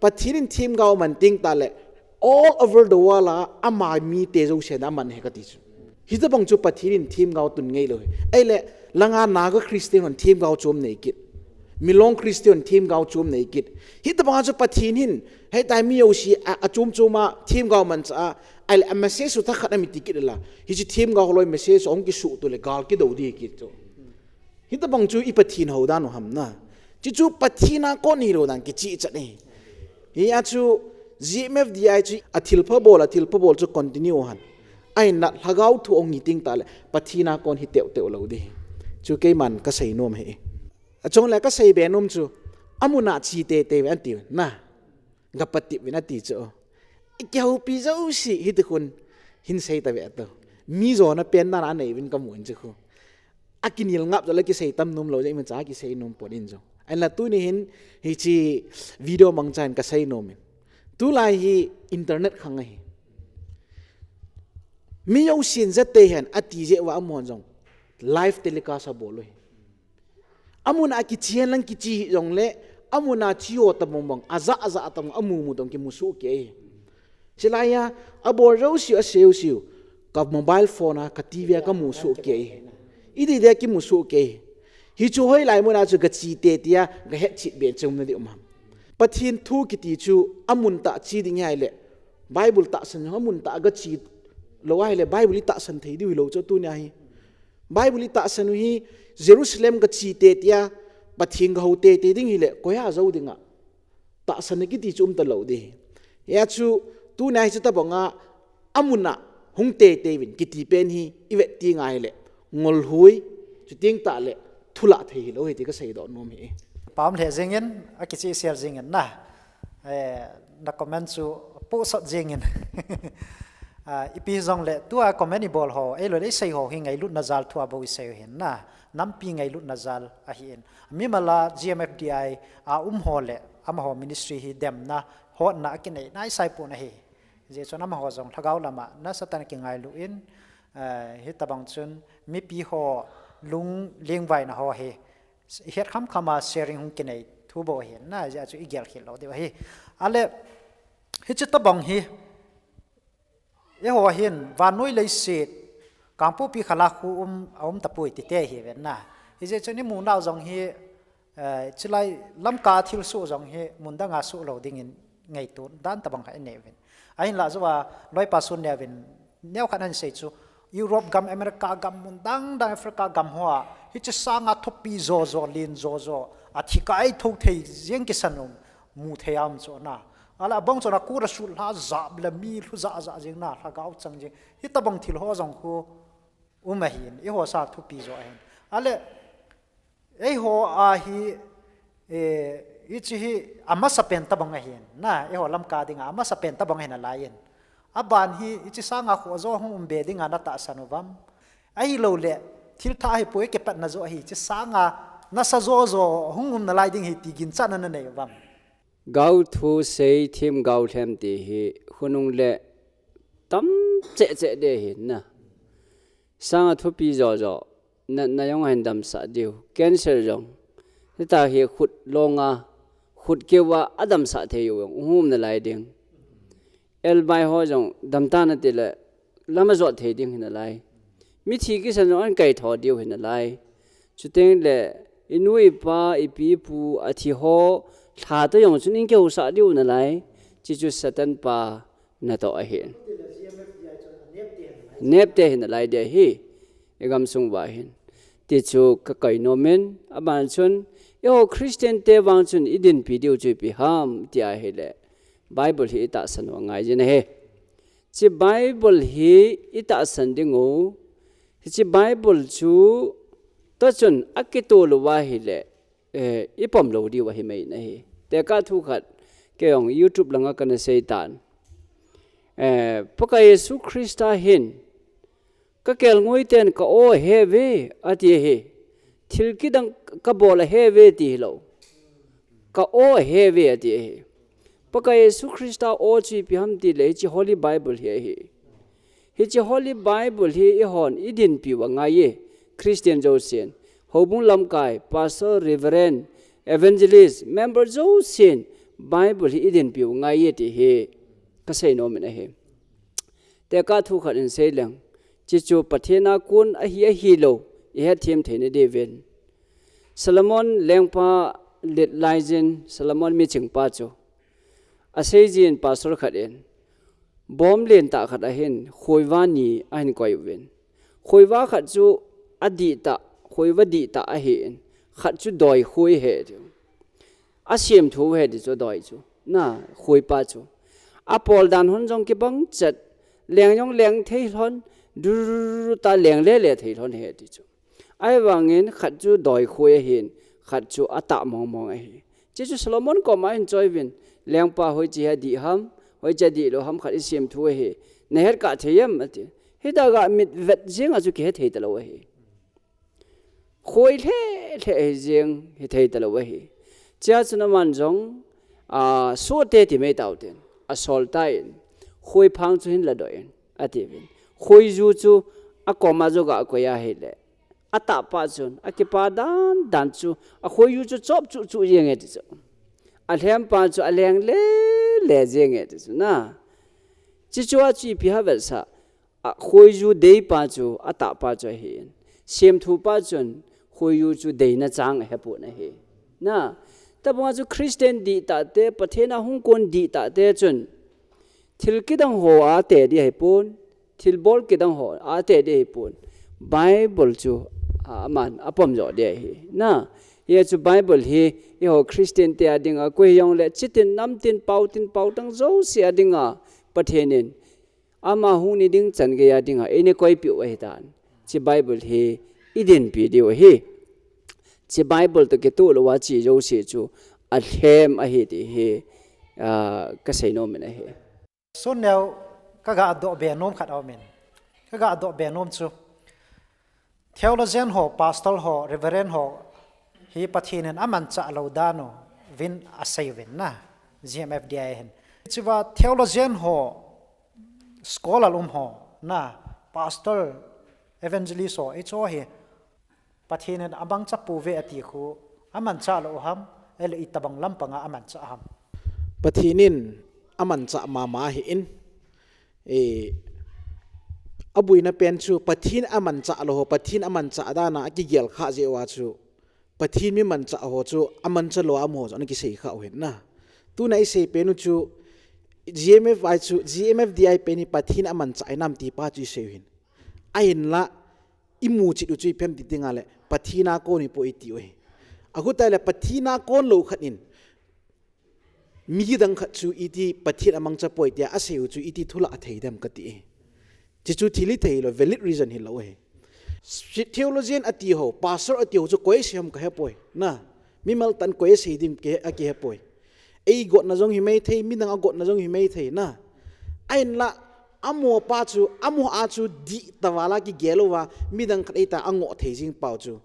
Pathen in themgao man teng tah le, all over the world a, ama mite jouse a aman ahi kati chu. Hitabang chu Pathen in themgao tun ngai lou hi. Ahile, langa Naga Christian hon themgao chom nei kit. Milong Christian themgao chom nei kit. Hitabang chu Pathen hin, hitia mi jouse a, achom chom a themgao manchah a, ahile a message chu thakhat a mi ti kit la. Hiche themgao holoi message chu ahung kisuh tu le gal kidou di kit chu. Hitabang chu i Pathen hou dan u ham na. Chuchu Pathen a kon hilou dan kichih chat e. Hia chu G M F D I chu a thilpha bol, a thilpha bol chu continue hen. Ahinla lhagao thu ahung hi teng tah le Pathen a kon hi teu teu lou di. Chu keiman kasei nom hi. Achung le kasei be nom chu, amun a che tei tei uvin ati na. Gapatep uvin ati chu. Ikihoupi jouse hiti khun hin sei ta ve ato. Mi jona pen dan a nei uvin kamu in chu khu. Akinel ngap jo le kisei tam nom lou jeh in imacha kisei nom pon in jong. Ahinla tuni hin hiche video mangchan kasei nom in. Tulai hi internet khang ahi. Mi jousen jatei hen ati jeh uva amahon jong live telecast abol u hi. Amun a kichen lang kiche hi jongle, amun a che ho tabang bang, aja aja tabang, amu mu tong kimu soh kei. Chulai a, abol jouse, asei jouse, ka mobile phone a, ka T V a kamu soh kei. Iti dia kimu soh kei. Hichu hoilai mun a chu gache tei tia, gahet chet be chom na di um ham. Pathen thu kiti chu, amun tah che ding ahile, Bible tahsan jong amun tah a gache lou ahile, Bible itahsan thei diu hilou chu tunia hi. Bible itahsan u hi Jerusalem gache tei tia, Pathen gahou tei tei ding hile, koi a jou ding a. Tahsan na kiti chu um talou di. Hia chu, tunia hiche tabang a, amun a, hung tei tei uvin, kiti pen hi, ivet teng ahile, ngolhui, chuteng tah le, thulah thei hilou hi ti kasei doh nom hi. Pam le jing in, akichehsel jing in na. Eh, na comment chu posot jing in. Ah, ipi jongle, tua comment ibol ho, eilou le isei ho hi ngailutna jal thua bou isei u hin na. Nampi ngailutna jal ahi in. Mimal a G M F D I a um ho le, amaho ministry hi demna, hotna akinei naisai pon ahi. Hijeh chun amaho jong lhagao lama nasatah in kingailu in, eh, hitabang chun mipi ho lung lengvaina ho hi, het kham kham a sharing hung kinei thu bou ahi na, hijeh chun igel khel lou diu ahi. Ale, hiche tabang hi, eiho hin, vannoi leiset, Kangpokpi khala khu um, a um tapoi tite hi ven na. Hijeh chun imu nau jong hi, eh, chulai Lamka thilsoh jong hi mun danga soh lou dingin ngaito dan tabang kha inei ven. Ahinlah jouva loipa Sun Neo vin neokhat ahin sei chu, Europe gam, America gam, mun dang dang, Africa gam hoa hiche sanga thupi jo jo, lin jo jo, athi kai tho thei jeng kisan um, mu thei a um chu na. Ahile abang chun a kura sulha jap le mi lhu ja ja jeng na, lhagao chang jeng. Hitabang thil ho jong khu um ahin, eiho sang thupi jo ahin. Ahile, eiho a hi, eh, hiche hi amasapen tabang ahin. Na, eiho Lamka dinga amasapen tabang ahi nalai in. Aban hi, hiche sanga khoh jo hung um be dinga natahsan uvam. Ahilouleh, thil thah ahipoi, kipatna jo ahi, hiche sanga nasa jo jo hung um nalai ding ahi ti ginchatna nanei uvam. Gao thu sei thim gao lhem ti hi, khonung le tam cheh cheh ding ahi na. Sanga thupi jo jo, natna jong ahin damsah diu. Cancer jong. Hitia hi khut longa, khut keuva adamsah thei u jong hung um nalai ding. Elbai ho jong damtan ati le, lam ajot thei ding ahi nalai. Mithi kisan jong ahin kaitho diu ahi nalai. Chuteng le, inu ipa, ipi ipu, athi ho, lha toh jong chun ahin kihousah diu ahi nalai. Hichu Satan pa natoh ahi. Nepte ahi nalai ding ahi. Igamsung uva hin. Ti chu kakoi nom in, aban chun, eiho Christian te vang chun idinpi diu chu ipi ham, ti ahile, Bible hi itahsan u angai jin ahi. Hiche Bible hi itahsan ding u, hiche Bible chu, toh chun akitol uva ahile, eh, ipom lou diu ahi mai in ahi. Tekah thu khat, kei jong YouTube langa kana sei tan. Eh, Pakai Jesu Christa hin, kakelngoi ten ka aw ahe uve, ati ahi. Thil kidang kabol ahe uve ti hilou. Ka aw ahe uve, ati ahi. Pakai Jesu Christa aw chu ipi ham tile, hiche Holy Bible hi ahi. Hiche Holy Bible hi eihon idinpi u angai e, Christian jousen. Houbung lamkai, Pastor, Reverend, Evangelist, member jousen, Bible hi idinpi u angai e ti hi kasei nom in ahi. Tekah thu khat in sei leng, hichu Pathen a kon ahi ahilou, ihet them thei nadiuvin. Solomon lengpa let laijin, Solomon miching pa chu. Asei jin pastor khat in, bom lentah khat ahin, khoiva ni ahin koi uvin. Khoiva khat chu adih tah, khoiva dih tah ahin, khat chu doi khoi ahi tiu. Asemthu ahi ti chu doi chu. Na, khoipa chu. Apol dan hon jong kibang chet, leng jong leng thei lhon, dur ta leng le le thei lhon ahi ti chu. Ahivangin khat chu doi khoi ahin, khat chu atah mong mong ahi. Hiche chu Solomon koma ahin choi uvin, lengpa hoiche hi adih ham, hoiche adih lou ham khat isemthu ahi. Nahet kah thei em ati. Hitia ga mit vet jeng a chu kihe thei talou ahi. Khoi lheh lheh hi jeng hithei talou ahi. Hichea chun aman jong, a, sohte ti mai tau tin, asol tan, khoi phang chu hin ladoh in, ati uvin. Khoiju chu akoma jong ga koi ahile, atahpa chun, akipa dan dan chu, akhoiju chu chop chuh chuh jeng e ti chu. Alhempa chu aleng le le jeng e ti chu na. Hichea chu ipi ham vetsah, a, khoiju deipa chu, atahpa chu ahin. Semthupa chun, khoiju chu deina chang ahepon ahi. Na, tabanga chu Christian dihtah te, Pathen a hung kon dihtah te chun, thil kidang ho a te ding ahipon, thilbol kidang ho a te ding ahipon. Bible chu, a, aman apom jo ding ahi. Na, hia chu Bible hi, eiho Christian te a dinga, koi hijongle, chitin, namtin, paotin, paotang jouse a dinga, Pathen in, ama hung ni ding chan geiya dinga eina koipeh u ahitan. Hiche Bible hi idinpi diu ahi. Hiche Bible toh kitoh louva hiche jouse chu alhem ahi ti hi, ah, kasei nom in ahi. Sun Neo, kaga doh be nom khat aumin. Kaga doh be nom chu. Theologian ho, pastor ho, reverend ho, hi Pathen in amanchah lou dan u, vin asei uvin na, G M F D I hin. Hichea theologian ho, scholar um ho, na, pastor, evangelist ho, hicheho hi, Pathen in amangcha pouve ati khu, amanchah lou u ham, ahile itobang lampanga amanchah ham. Pathen in amanchah mama ahin, eh, Abuina pen chu Pathen amanchah lou ho, Pathen amanchah dan a akigel kha jeh uva chu Pathen mi manchah ho chu amanchah lou amaho chu ana kisei kha u ahin na. Tuna isei pen u chu G M F I chu, G M F D I pen hi Pathen amanchah hinam ti pa chu isei u ahin. Ahinla imu chet u chu ipi ham ti dinga le Pathen a kon hipoi iti u ahi. Achuti le Pathen a kon lou khat in midang khat chu iti Pathen amangcha poi tia asei u chu iti thulah thei dem kati e. Chuchu thil hithei lou, valid reason hilou ahi. Theologian ati ho, pastor ati ho chu koi asei ham kahepoi. Na, mimal tah in koi asei ding ke, akihepoi. Eigotna jong hi maithei, midang agotna jong hi maithei na. Ahinla, amaho pa chu, amaho a chu dihtah val a kigel uva, midang khat eita angoh thei jing pau chu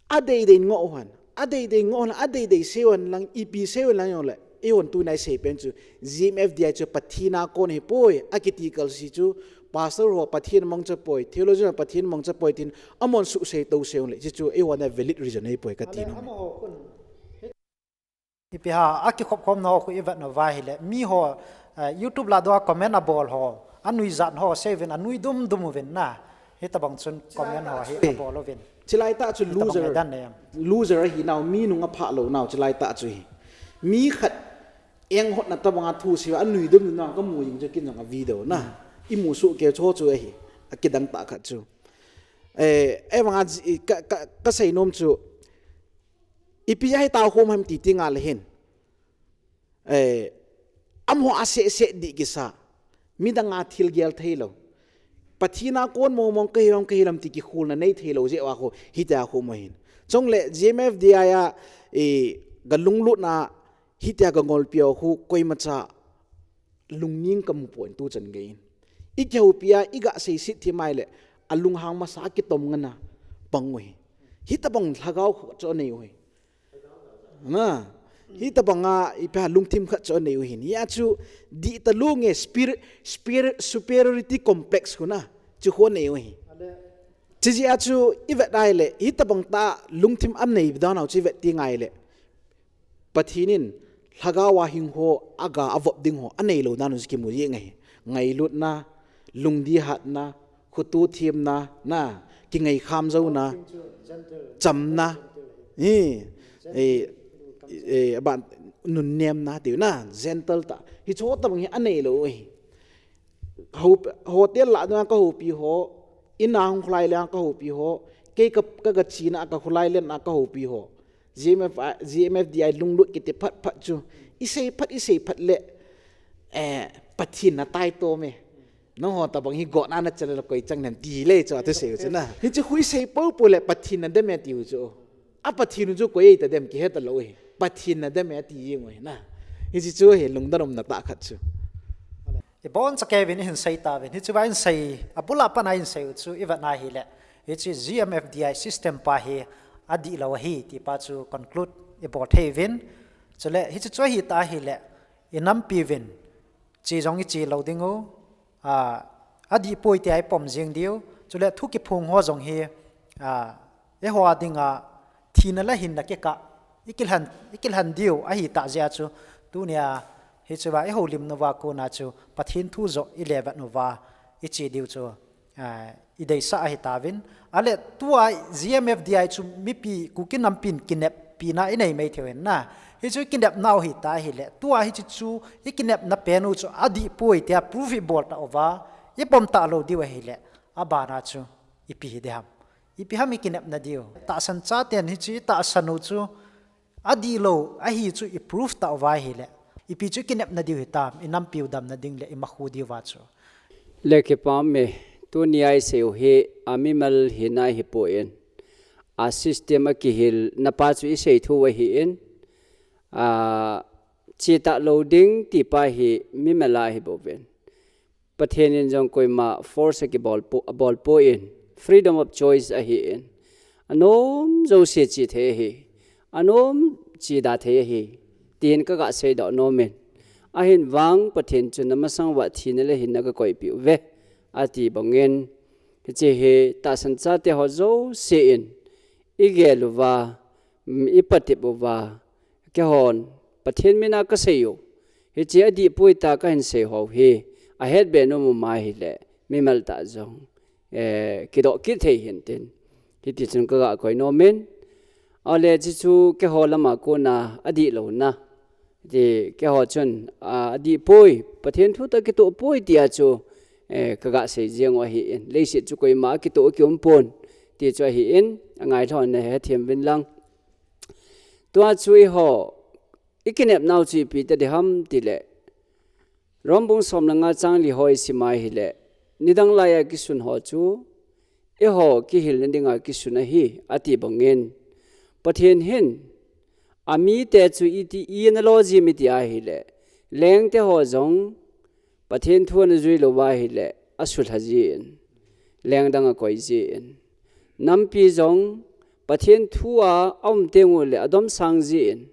adeidei in ngoh u hen, adeidei in ngoh u hen, adeidei sei u hen lang, ipi sei u hen lang jongle, eihon tuna isei pen chu, G M F D I chu Pathen a kon hipoi, akiti kalsi chu, pastor ho Pathen mangcha poi, theologian ho Pathen mangcha poi tin, amahon suhsei tousei u hen le, chuchu eihon a valid reason ahipoi kati nom. Ipi ham, akikhop khomna ho khu ivet uva ahile, mi ho, eh, YouTube lah a comment abol ho, anuijat ho, sei uvin, anui dumdum uvin na. Hitabang chun comment ho hi abol uvin. Chulai tah chu loser, loser ahi nau, mi nung aphah lou nau, chulai tah chu hi. Mi khat enghotna tabang a thusei uva, anui dumdum nau, kamu jing chu kin jong a video na. Imu soh kei u chu ahi, akidang tah khat chu. Eh, ahivanga ji-, ka, ka, kasei nom chu, ipi a hi tao khom ham ti ti ngal hin. Eh, amaho a seh seh dih kisa. Midang a thil gel thei lou. Pathen a kon mong mong kahi ham kahi lou ham ti kikhulna nei thei lou jeh uva khu hitia khu mo hin. Chule G M F D I a, eh, ka lunglutna hitia ka ngolpi u khu koimacha lungning kamu poi tu chan gei in. I kihoupi a, i ga seiset thim ahile, alunghang masa a kitom ngan a pang u ahi. Hitabang lhagao khat chu anei u ahi. Na, hitabang a ipi ham lungthim khat chu anei u ahin. Hia chu dihtah lunge spirit, spirit, superiority complex khu na, chu khu anei u ahi. Chujeh a chu ivet ahile, hitabang tah lungthim anei dan ho chu ivet teng ahile, Pathen in lhagao a hing ho, aga avop ding ho anei lou dan u chu kimu jeng ahi. Ngailutna, lungdihatna, khutu themna, na, kingai kham jouna, chamna, eh, eh, eh, aban nunnemna tiu na, gentle tah. Hichu tabang hi anei lou ahi. Ho-, hotel lah a ka houpi ho, in a hung khulai le a ka houpi ho, kei ka, ka, ka china ka khulai le a ka houpi ho. G M F I, G M F D I lunglut kiti phat phat chu. I sei phat, i sei phat le, eh, Pathen na tai to me. Nangho tabang hi gotna na chala koi chang nem ti le chu atu sei u chu na. Hichu khu i sei pou pou le Pathen na dem e ti u chu. A Pathen u chu koi ei ta dem kihe talou hi. Pathen na dem e ti jeng u hi na. Hichu chu hi lungdon umna tah khat chu. I boncha kei uvin i hin sei tauvin. Hichu va i hin sei, abul a pat a i hin sei u chu i vet na hile. Hichu G M F D I system pa hi adih lou ahi ti pa chu conclude i bol thei uvin. Chule hichu chu ahi ta hile. I nampi uvin. Che jong i che lou ding u. A, adih poi tia i pom jing diu. Chule thu kiphong ho jong hi, a, eiho a dinga thina le hinna kikah i kilhen, i kilhen diu ahi ta jeh a chu tunia hichu va i houlim nauva kona chu Pathen thu joh i levet nauva i che diu chu, a, i deisah ahi tauvin. Ale tua G M F D I chu mipi Kuki nampin kineppi na i nei mai thei u hin na. Hichu kinepna u hi ta hile. Tua hichu chu i kinepna pen u chu adih poi tia proof i bol ta uva. I pom ta lou diu ahile. Abana chu ipi hi ding ham. Ipi ham i kinepna diu. Tahsan chaten hichu i tahsan u chu adih lou ahi chu i proof ta uva ahile. Ipi chu i kinepna diu hitam, i nampi u damna ding le i makhu diu va chu. Le kipah e, tunia i sei u hi, a mimal hina hipon. A system a kihilna pa chu i sei thou ahin. A, che ta lou ding ti pa hi mimal a hi bouvin. Pathen in jong koima force a kibol po, abol pon, freedom of choice ahin. Anom jouse che thei ahi. Anom che da thei ahi. Tin ka ga seidoh nom in. Ahin vang Pathen chun amasang uva thina le hinna ka koipi uve. Ati bangin. Hiche hi tahsan chate ho jouse in. I gel uva. Mm, i patep uva. Keihon, Pathen mina ka sei u. Hiche adih poi tia ka hin sei ho hi. Ahet be nom um ahile. mimal tah jong, eh, kidoh kit thei hintin. Hiti chun kaga koi nom in. Ahile chuchu keiho lama kona adih louna. Ti keiho chun, ah, adih poi, Pathen thu toh kitoh poi tia chu, eh, kaga sei jeng u ahin. Leiset chu koima kitoh kium pon. Ti chu ahin, angai lhon nahe them uvin lang. Tua chu eiho, ikinepnau chu ipi tadiham tile, Rom bung som le nga chang li ho isim a hile, nidang laiya kisun ho chu, eiho kihilna dinga kisun ahi, ati bangin. Pathen hin, amite chu iti, i ana lo jim iti ahile, lengte ho jong, Pathen thu ana jui lou ahile, asuhlha jin, lengdang akoi jin. Nampi jong, Pathen thu a, aum teng ule, adomsang jin.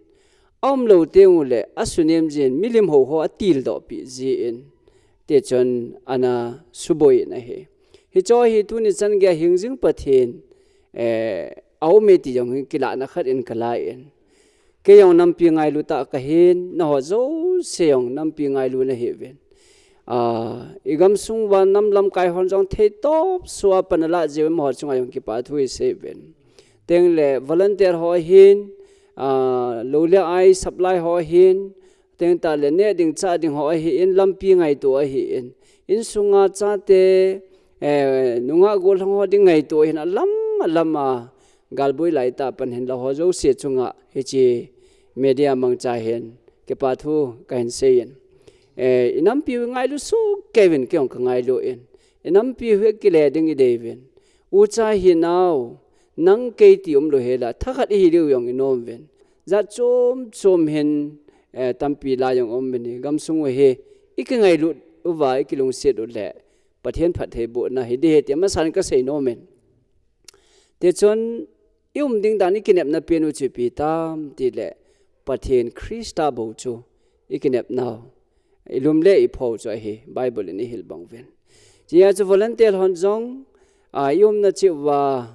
Aum lou teng ule, asunem jin, milim ho ho atildoh pi jin. Tichun, ana suboi in ahi. Hicho hi tuni chan geiya hingjing Pathen, eh, aume ti jong hi kilahna khat in kalai in. Kei jong nampi ngailu tah kahin, nangho jouse jong nampi ngailu nahiuvin. Ah, igamsung uva nam lamkai hon jong theitop sua pan alah jeh uvin amaho chunga jong kipa thu isei uvin. Tengle volunteer ho ahin, ah, lou le ai supply ho ahin, teng tale neh ding chah ding ho ahin, lampi ngaito ahin. Insunga chate, eh, nungah gollhang ho ding ngaito ahin, alam, alam a, galboi laitah pan hin la ho jouse chunga hiche media mangcha hin kipa thu kahin sei in. Eh, inampiu ingailu soh kei uvin kei jong kangailu in. Inampiu hi kile ding idei uvin. Ucha hinau, nang kei ti umlou hela, thakhat ihi diu jong inom uvin. Jat chom chom hin, eh, tampi la jong um uvin, igamsung u hi, ikingailut uva, ikilungset u le, Pathen phattheibohna hi ding ahi ti amasan kasei nom in. Tichun, i um ding dan i kinepna pen u chu ipi tam tile, Pathen Christa bou chu i kinepnau, i lum le i pho chu ahi, Bible in i hil bang uvin. Tia chu volunteer hon jong, a, i umna cheh uva,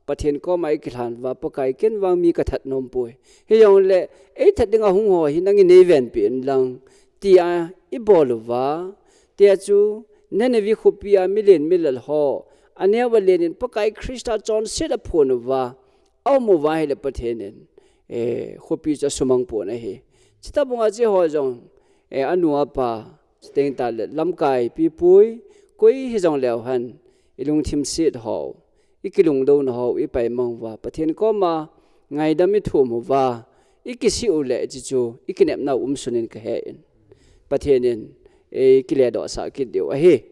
Pathen koma i kilhan uva, Pakai ken vang mi ka that nom poi. Hijongle, ei that dinga hung ho hi nangin nei venpi in lang, tia i bol uva, tia chu Nineveh khopi a milen milal ho, aneo alen in Pakai Christa chonset aphon uva, a um uva ahile Pathen in, eh, khopi chu asumang pon ahi. Chutobang a hiche ho jong, eh, anu apa, chuteng tale lamkai pipui, koi hijong leu hen, i lungthim set ho, i kilungdona ho, i paimang uva, Pathen koma ngaidam i thum uva, i kisih u le hiche chu, i kinepnau umsun in kahe in. Pathen in, ei kiledoh sah kit diu ahi.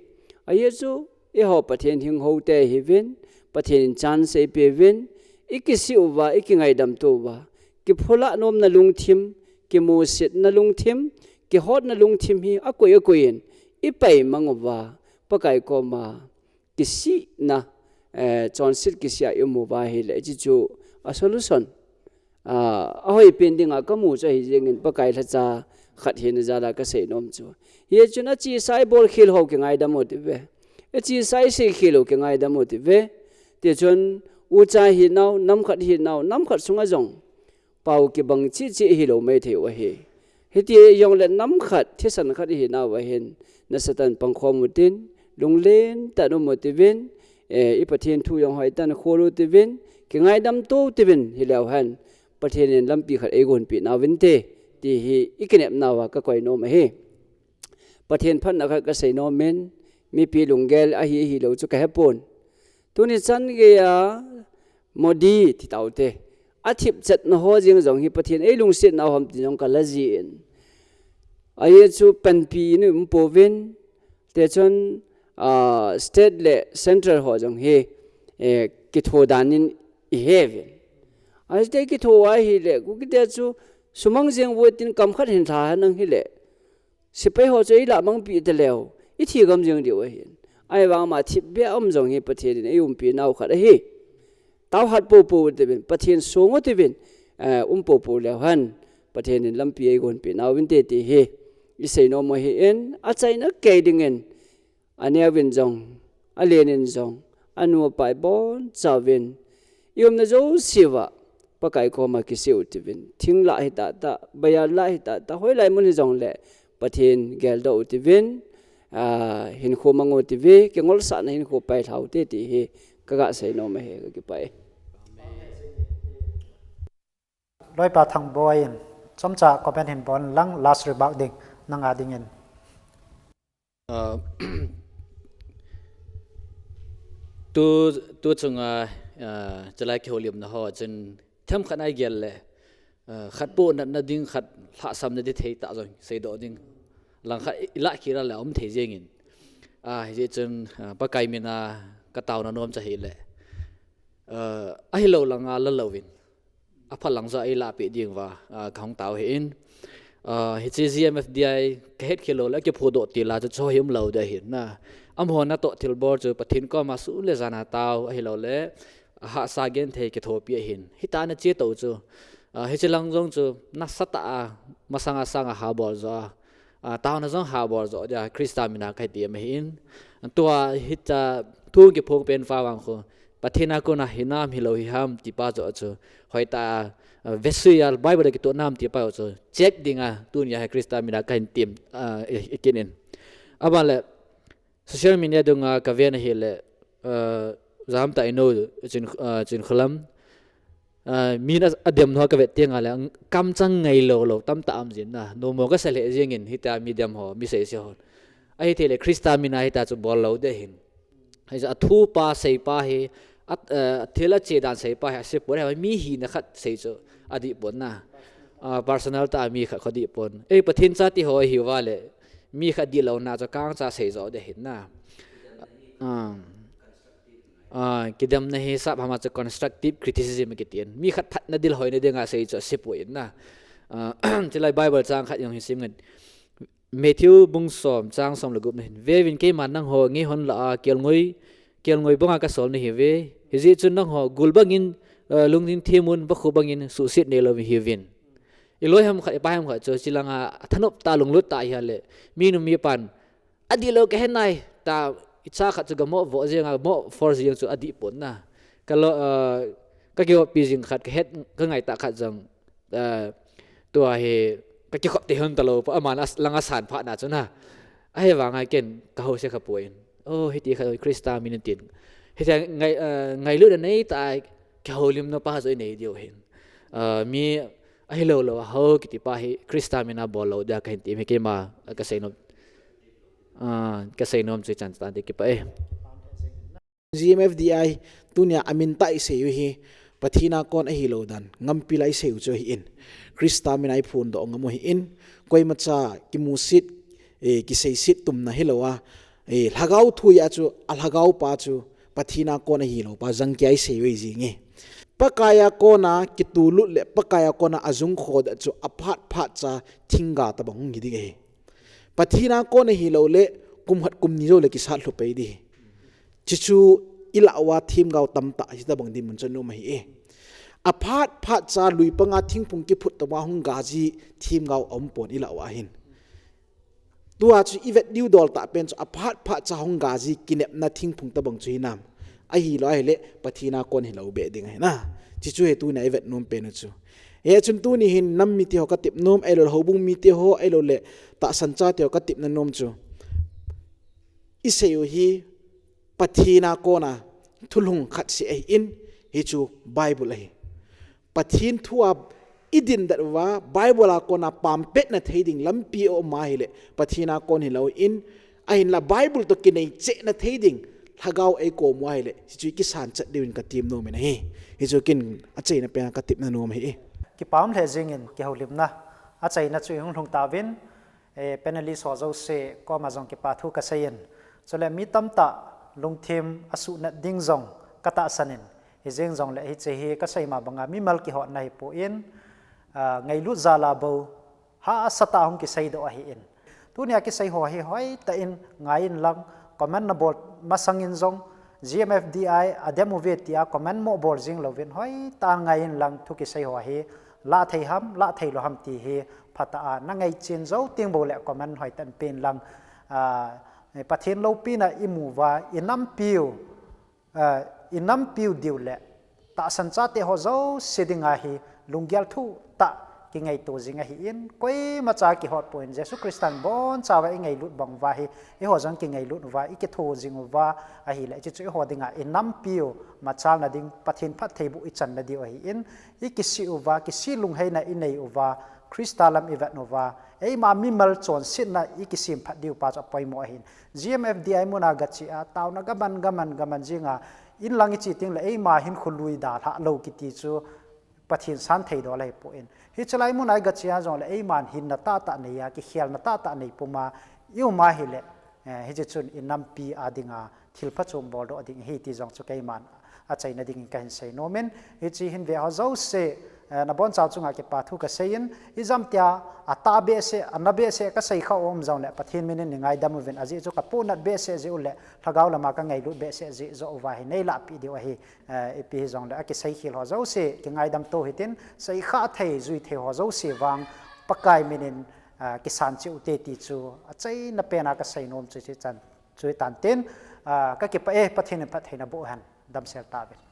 Ajeh chu, eiho Pathen hing ho te ihiuvin, Pathen in chance eipeuvin, i kisih uva, i kingaidam to uva, kiphulah nomna lungthim, kimusetna lungthim, kihotna lungthim hi akoi akoi in, i paimang uva, Pakai koma, kisihna, eh, chonset kisih a i um uva ahile, hiche chu a solution. Ah, ahoipen dinga kamu chu ahi jengin Pakai lhacha khat hina jal a kasei nom chu. Hichun achesa i bolkhel ho kingaidam u tive. Achesa i seikhel u kingaidam u tive. Tichun ucha hinau, namkhat hinau, namkhat sunga jong pao kibang cheh cheh hilou maithei u ahi. Hiti jongle namkhat, thisan khat ihinau ahin, nasatah in pangkhom utin, lunglen tah in um u tivin, eh, i Pathen thu jong hoitah in khol u tivin, kingaidam to u tivin, hileu hen, Pathen in lampi khat eigonpeh nauvinte, ti hi i kinepnauva kakoi nom ahi. Pathen phatna khat kasei nom in, mipi lunggel ahi, ahilou chu kahepon. Tuni chan geiya Modi ti taute, athipchetna ho jeng jong hi Pathen eilungsetnau ham ti jong kala jin. Ajeh chu panpi in umpouvin, tichun, ah, state le central ho jong hi, eh, kitho dan in iheuvin. Ajeh chu kitho ahile, Kukite chu sumang jeng uvo tin kam khat hin lha henlang hile, sepai ho chu eilah mangpeh taleu, ithi gam jeng diu ahin. Ahivang ama thipbeh a um jong hi Pathen in eiumpi nau khat ahi. Taohat poupou u tivin, Pathen song u tivin, eh, um poupou leu hen, Pathen in lampi eigonpeh nauvinte ti hi isei nom u ahin, achaina kei dingin, aneuvin jong, alen in jong, anu apa ibonchauvin, i umna jouseuva Pakai koma kisih u tivin, thing lah hitahtah, baiyal lah hitahtah, hoilai mun hijongle Pathen geldoh u tivin, ah, hinkho mang u ti ve, kingolsahna hinkho pai lhau te ti hi ka ga sei nom ahi, ka kipah e. Loipa Thangboi in, chomcha comment hin bol lang, last remark ding, nang a dingin. Ah, tu, tu chunga, ah, chalai kihoulimna ho chun themkhat a i gel le, ah, khat poh natna ding, khat lhahsamna ding thei ta jong seidoh ding. Langkhat i lah kit a le um thei jeng in. Ah, hijeh chun, ah, Pakai min a ka taona nom chu ahile, ah, ahilou langa la louvin, apha lang joh a ei lahpeh diuva, ah, ka hung tao ahi in. Ah, hiche G M F D I ka hetkhel lou le, a kiphudoh til a chu, chu hi umlou ding ahi na. Amaho natoh thilbol chu Pathen koma sun le jan a tao, ahilou le, ahahsa genthei kithopi ahin. Hitia na che tou chu, ah, hiche lang jong chu nasatah a, masanga sanga ha bol joh a, ah, taona jong ha bol joh dia, Christa min a ka ti ahi in. Tua hitia thu kiphong pen fa vang khu, Pathen a kona hinam hilou hi ham ti pa joh chu, hoitah a, ah, vesui a Bible a kitoh nam ti pa joh chu check dinga, tunia hi Christa min a ka hin tem, ah, i, i kin in. Aban le, social media dunga ka ven ahile, ah, jam tah inu Chin, ah, Chinkholam, ah, min a, adem ho ka vet teng a le, kamchang ngailou lou tamtah um jin na. Nomo ka sa lheh jeng in, hitia mi dem ho, mi seise ho. Ahithei le Christa min a hitia chu bol lou ding ahin. Hijeh a thu pa, sei pa hi, a, eh, thil a che dan sei pa hi, ase pon, mi hina khat sei chu adih pon na. Ah, personal tah a mi khat khu adih pon. Ei, Pathen chate ho ahiuva le, mi khat dihlou na chu kangcha sei joh ding ahin na. Ah, ah, kidemna hi sap hama chu constructive criticism kiti in. Mi khat phatna, dil hoina dinga sei chu ase poi na. Ah, chulai Bible chang khat jong hi sim ngen. Matthew bung som, chang som le gup na hin. Veuvin, keiman nangho ngeihon lah a kelngoi, kelngoi banga ka sol nahiuve. Hijeh chun nangho gul bangin, eh, lungthim them un, vakhu bangin suhset neilou nahiuvin. I loi ham khat, i pai ham khat chu, chulanga athanop tah, lunglut tah ahi a le, minu mipan, adihlou ka he nai, tia icha khat chu ga mo vo jeng a, mo force jeng chu adih pon na. Ka lo, eh, ka kihopi jing khat, ka het, ka ngaitah khat jong, eh, tua hi ka kikhop tei hon talou, pa aman a, lang a san phat na chu na. Ahivanga ken ka houset kha poi. Oh, hiti khat Christa min in tin. Hitia ngai, eh, ngailutna nei tah a kihoulimna pa joh i nei diu ahin. Eh, mi ahilou lou a hou kiti pa hi Christa min a bol lou dia ka hin tem ahi, keima ka sei nom. Ah, ka sei nom chu chan chan te, kipah e. G M F D I tunia amin tah i sei u hi, Pathen a kon ahilou dan, ngampi la i sei u chu ahi in. Christa min a i phondoh ngam u ahi in, koimacha kimusit, eh, kiseiset tumna hilou a, eh, lhagao thu a chu, a lhagao pa chu, Pathen a kon ahilou pa, jangkia i sei u ahi jing e. Pakai a kona kitulut le, Pakai a kona ajung khodet chu, aphat phat cha thingga tabang hung hi ding ahi. Pathen a kon ahilou le, kum khat kum ni jou le kisat lhu pei ding ahi. Chuchu i lah uva themgao tamtah hitabang dinmun chu anom ahi e. Aphat phat cha lui panga thingphung kiphut tah uva hung ga ji themgao aum pon i lah uva hin. Tua chu i vet diu dol tah pen chu aphat phat cha hung ga ji kinepna thingphung tabang chu hinam. Ahilou ahile Pathen a kon hilou beh ding ahi na. Chuchu hi tunia i vet nom pen u chu. Hichun tuni hin nam mite ho ka tep nom, ahilou le houbung mite ho, ahilou le tahsan chate ho ka tepna nom chu, i sei u hi Pathen a kona thulhung khat seh ahi in, hichu Bible ahi. Pathen thu a i dindet uva, Bible a kona pampetna thei ding lampi a um ahile, Pathen a kon hilou in, ahinla Bible toh kinei chehna thei ding lhagao ei kom u ahile, hichu i kisan chet diu in ka tem nom in ahi. Hichu ken achaina pen a ka tepna nom ahi. Kipah lheh jing in kihoulimna achaina chu i hung lhung tauvin, eh, panelist ho jouse koma jong kipa thu ka sei in. Chule mi tamtah lungthim asuhnat ding jong ka tahsan in. Hijeng jongle hiche hi ka sei ma banga mimal kihotna hi poi, ah, ngailut jal a bou hahsa tah a hung kiseidoh ahi in. Tunia kisei ho hi hoitah in ngai in lang, comment na bol masang in jong, G M F D I a dem uve tia comment mo bol jing louvin, hoitah a ngai in lang, thu kisei ho hi lah thei ham, lah thei lou ham ti hi phatah a na ngaichen jou teng bou le comment hoitah in pe in lang, ah, Pathen loupina i mu uva, i nampiu, ah, i nampiu diu le tahsan chate ho jouse dinga hi lunggel thutah kingaito jing ahin, koimacha kihot pon, Jesu Christan bonchauva ingailut bang uva hi, eiho jong kingailut uva, ikitho jing uva ahile, hiche chu eiho dinga inampiu machalna ding, Pathen phattheiboh ichanna diu ahin, ikisih uva, kisih lungheina inei uva, Christa lam ivet uva, eima mimal chonsetna ikisem phat diu pa chu apoimo ahin. G M F D I muna gache a, taona gaman, gaman, gaman jinga, inlang iche tengle eima hinkho lui dalhah lou kiti chu Pathen santhei dol ahipon. Hiche lai muna igache a jongle eiman hinna tahtah neiya, kikhelna tahtah nei puma, iuma hile, eh, hiche chun inampi a dinga, thil phachom boldoh ding ahi ti jong chu keiman achaina dingin kahin sei nomin, hiche hin ve ho jouse, eh, nabonchau chunga kipa thu kaseiyin, ijemtia atah behseh, ana behseh kasei kha um jongle, Pathen minin neingaidam uvin, ajeh chu kapohnat behseh jeh u le, lhagao lama kangailut behseh jeh joh uva hi neilahpeh diu ahi, eh, ipi hijongle, akiseikhel ho jouse, kingaidam to hitin, seikha thei, jui thei ho jouse vang, Pakai minin, ah, kisan cheh ute ti chu, achaina pena kasei nom chu hiche chan, chu hitan tin, ah, kakipah e, Pathen in phattheina boh hen, damsel tauvin.